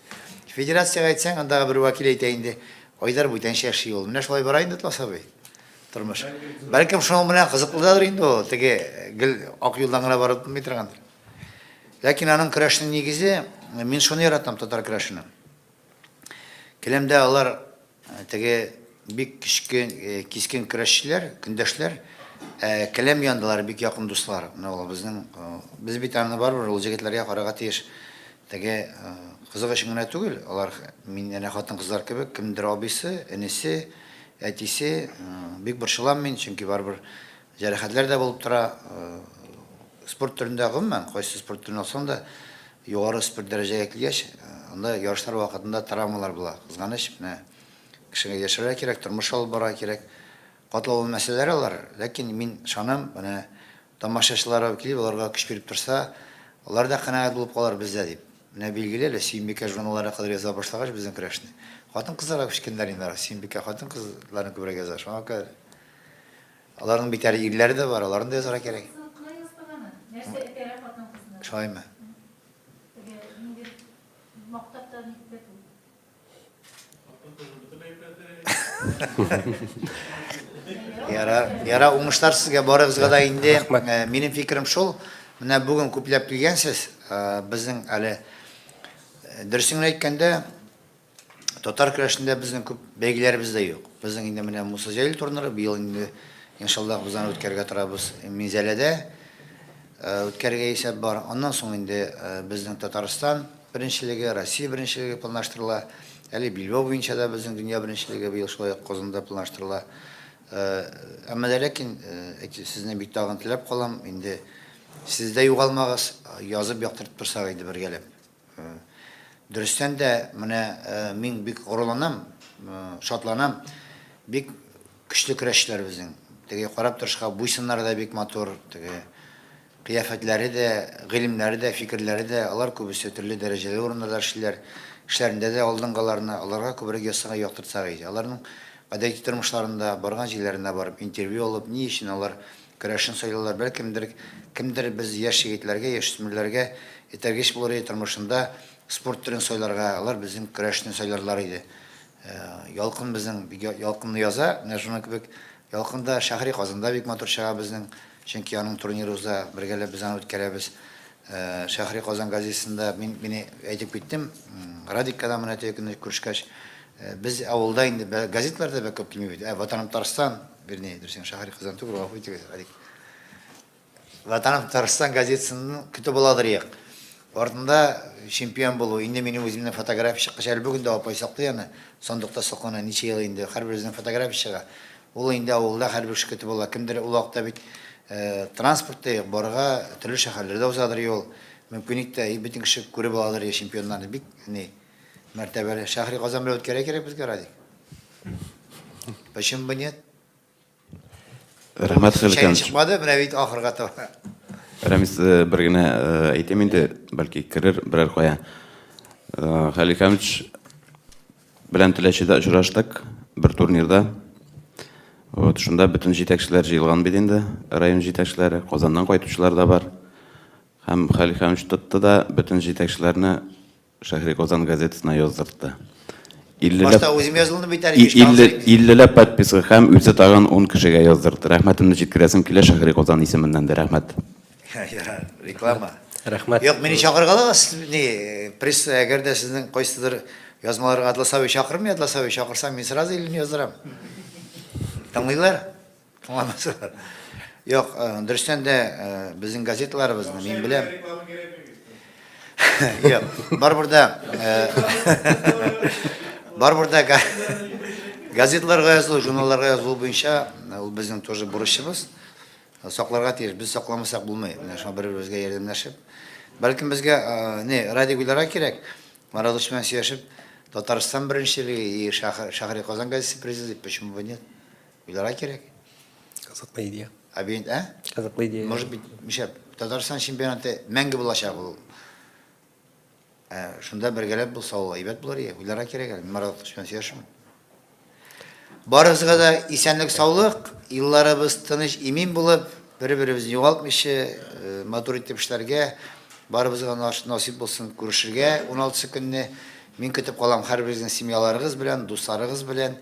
Федерациягә әйтсәң, андагы бер вәкил әйтә инде, Айдар бүтәнчә эшли ул. Менә шулай бара инде Атлас абый. Тормыш. Бәлкем шуның белән кызыклыдадыр инде ул, теге гел ак юлдан гына барып тормый торгандыр. Ләкин аның көрәшнең нигезе, мин шуны яратам татар көрәшенең. Келәмдә алар теге бик кечкен, кискен көрәшчеләр, көндәшләр. Ә келәм янындалар бик якын дуслар. Менә ул безнең, без бит аны барыбер ул җегетләргә карарга тиеш. Теге кызык өчен генә түгел, алар мин әнә хатын-кызлар кебек, кемдер абыйсы, энесе, әтисе, бик борчылам мин, чөнки барыбер җәрәхәтләр дә булып тора. Спорт төрендә гомумән, кайсы спорт төрен алсаң да, югары спорт дәрәҗәгә килгәч, анда ярышлар вакытында травмалар була. Кызганыч, менә кешегә яшәргә кирәк, тормыш алып барырга кирәк. Катлаулы мәсьәләләр алар, ләкин мин ышанам, менә тамашачылар килеп, аларга көч биреп торса, алар да канәгать булып калыр бездә дип. Менә билгеле әле, Сөембикә журналлары кадәр яза башлагач безнең көрәшне. Хатын-кызларга күчкәннәр инде алар, Сөембикә хатын-кызларны күбрәк яза, шуңа күрә Аларның бит әле ирләре дә бар, аларны да язарга кирәк. Кына яздык аны. Нәрсә этәрә хатын-кызны? Шулаймы? Теге ниндидер мактап та нитеп тә түгел. Ярар, ярар, уңышлар сезгә барыгызга да инде. Э, минем фикерем шул, менә бүген күпләп килгәнсез, э, безнең әле э, дөресен генә әйткәндә, Татар көрәшендә безнең күп бәйгеләребез дә юк. Безнең инде менә Муса Җәлил турниры быел инде иншаллаһ без аны үткәрергә торабыз Минзәләдә үткәрергә исәп бар. Аннан соң инде безнең Татарстан беренчелеге, Россия беренчелеге планлаштырыла. Әле билбау буенча да безнең дөнья беренчелеге быел шулай ук Казанда планлаштырыла. Әмма дә ләкин сезне бик тагын теләп калам, инде сез дә югалмагыз, язып яктыртып торсак иде бергәләп. Дөрестән дә, менә мин бик горурланам, шатланам. Бик көчле көрәшчеләр безнең. Теге карап торышка буй-сыннары да бик матур, теге кыяфәтләре дә, гыйлемнәре дә, фикерләре дә, алар күбесе төрле дәрәҗәле урыннарда эшлиләр. Эшләрендә дә алдынгыларны, аларга күбрәк язсак, яктыртсак иде. Аларның гадәти тормышларында, барган җирләренә барып, интервью алып, ни өчен алар Көрәшен сайлыйлар. Бәлкемдер, кемдер без яшь егетләргә, яшүсмерләргә этәргеч булыр иде тормышында спорт төрен сайларга, алар безнең көрәшне сайларлар иде. Ялкын безнең бик ялкынлы яза, менә шуның кебек Ялкын да Шәһри Казанда бик матур чыга безнең, чөнки аның турниры уза, бергәләп без аны үткәрәбез. Шәһри Казан газетасында мин мине әйтеп киттем, Радикка да менә теге көнне күрешкәч, без авылда инде газетлар да бик күп килми бит. Ә Ватаным Татарстан, Вернее, дөресен Шәһри Казан түгел, гафу итегез, Радик. Ватаным Татарстан газетасын көтеп аладыр як. Артында чемпион булу, инде минем үземнең фотография чыккач, әле бүген дә апай саклый аны, сандыкта саклана, ничә ел инде, һәрберебезнең фотография чыга. Ул инде авылда һәрбер кеше көтеп ала. Кемдер ул вакытта бит э, транспорт та юк, барырга төрле шәһәрләрдә узадыр юл. Мөмкинлек тә, и бөтен кеше күреп аладыр я чемпионнарны. Бик ни мәртәбәле. Шәһри Казан белән үткәрә кирәк безгә, Радик. Почему бы нет? Рәхмәт, Чәйне Хәлкән. чыкмады, менә бит ахырга таба. Рәмис, э, бер генә э, әйтәм инде, бәлки керер берәр кая. Э, Хәлил Хәмитович белән Теләчедә очраштык бер турнирда. Вот, шунда бөтен җитәкчеләр җыелган бит инде, район җитәкчеләре, Казаннан кайтучылар да бар. Һәм Хәлил Хәмитович тотты да бөтен җитәкчеләрне. Шәһри Казан газетасына яздыртты. Иллеләп Башта үзем язылдым бит әле, биш тагын иллеләп подписка һәм үзе тагын ун кешегә яздыртты. Рәхмәтемне җиткерәсем килә Шәһри Казан исеменнән дә рәхмәт. Ярар, реклама. Рәхмәт. Юк, мине чакыргалагыз, ни, пресса, әгәр дә сезнең кайсыдыр язмаларга Атлас абый чакырмый, Атлас абый чакырса, мин сразу илне яздырам. Тыңлыйлар? Тыңламасалар. Юк, э, дөрестән дә э, безнең газеталарыбызны мин беләм. Юк, барыбер дә э, барыбер дә газеталарга язылу, журналларга язылу буенча ул безнең тоже бурычыбыз. Сакларга тиеш. Без сакламасак булмый. Менә шуңа бер-беребезгә ярдәмләшеп. Бәлкем безгә не, Радик уйларга кирәк. Марадыш белән сөйләшеп, Татарстан беренчелеге и Шәһри Казан газетасы призы дип, почему бы нет? Уйларга кирәк. Кызыклы идея. Объединить, ә? Кызыклы идея. Может быть, нишләп, Татарстан чемпионаты мәңге булачак ул. Ә, шунда бергәләп булса ул әйбәт булыр иде. Уйларга кирәк әле. Мин Марат белән сөйләшермен. Барыгызга да исәнлек-саулык, елларыбыз тыныч, имин булып, бер-беребезне югалтмыйча, э, матур итеп эшләргә, барыбызга насыйп булсын күрешергә 16 көнне. Мин көтеп калам һәрберегезнең семьяларыгыз белән, дусларыгыз белән.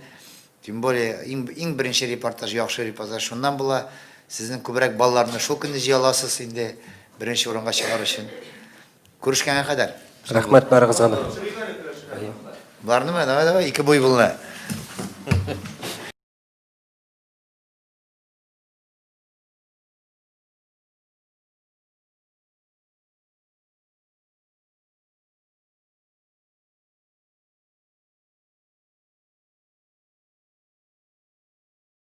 Тем более, иң, иң беренче репортаж, яхшы репортаж шуннан була. Сезнең күбрәк балларны шул көнне җыя аласыз инде, беренче урынга чыгар өчен. Күрешкәнгә кадәр. Рәхмәт барыгызга да. Барнымы? Давай, давай, ике буй булны.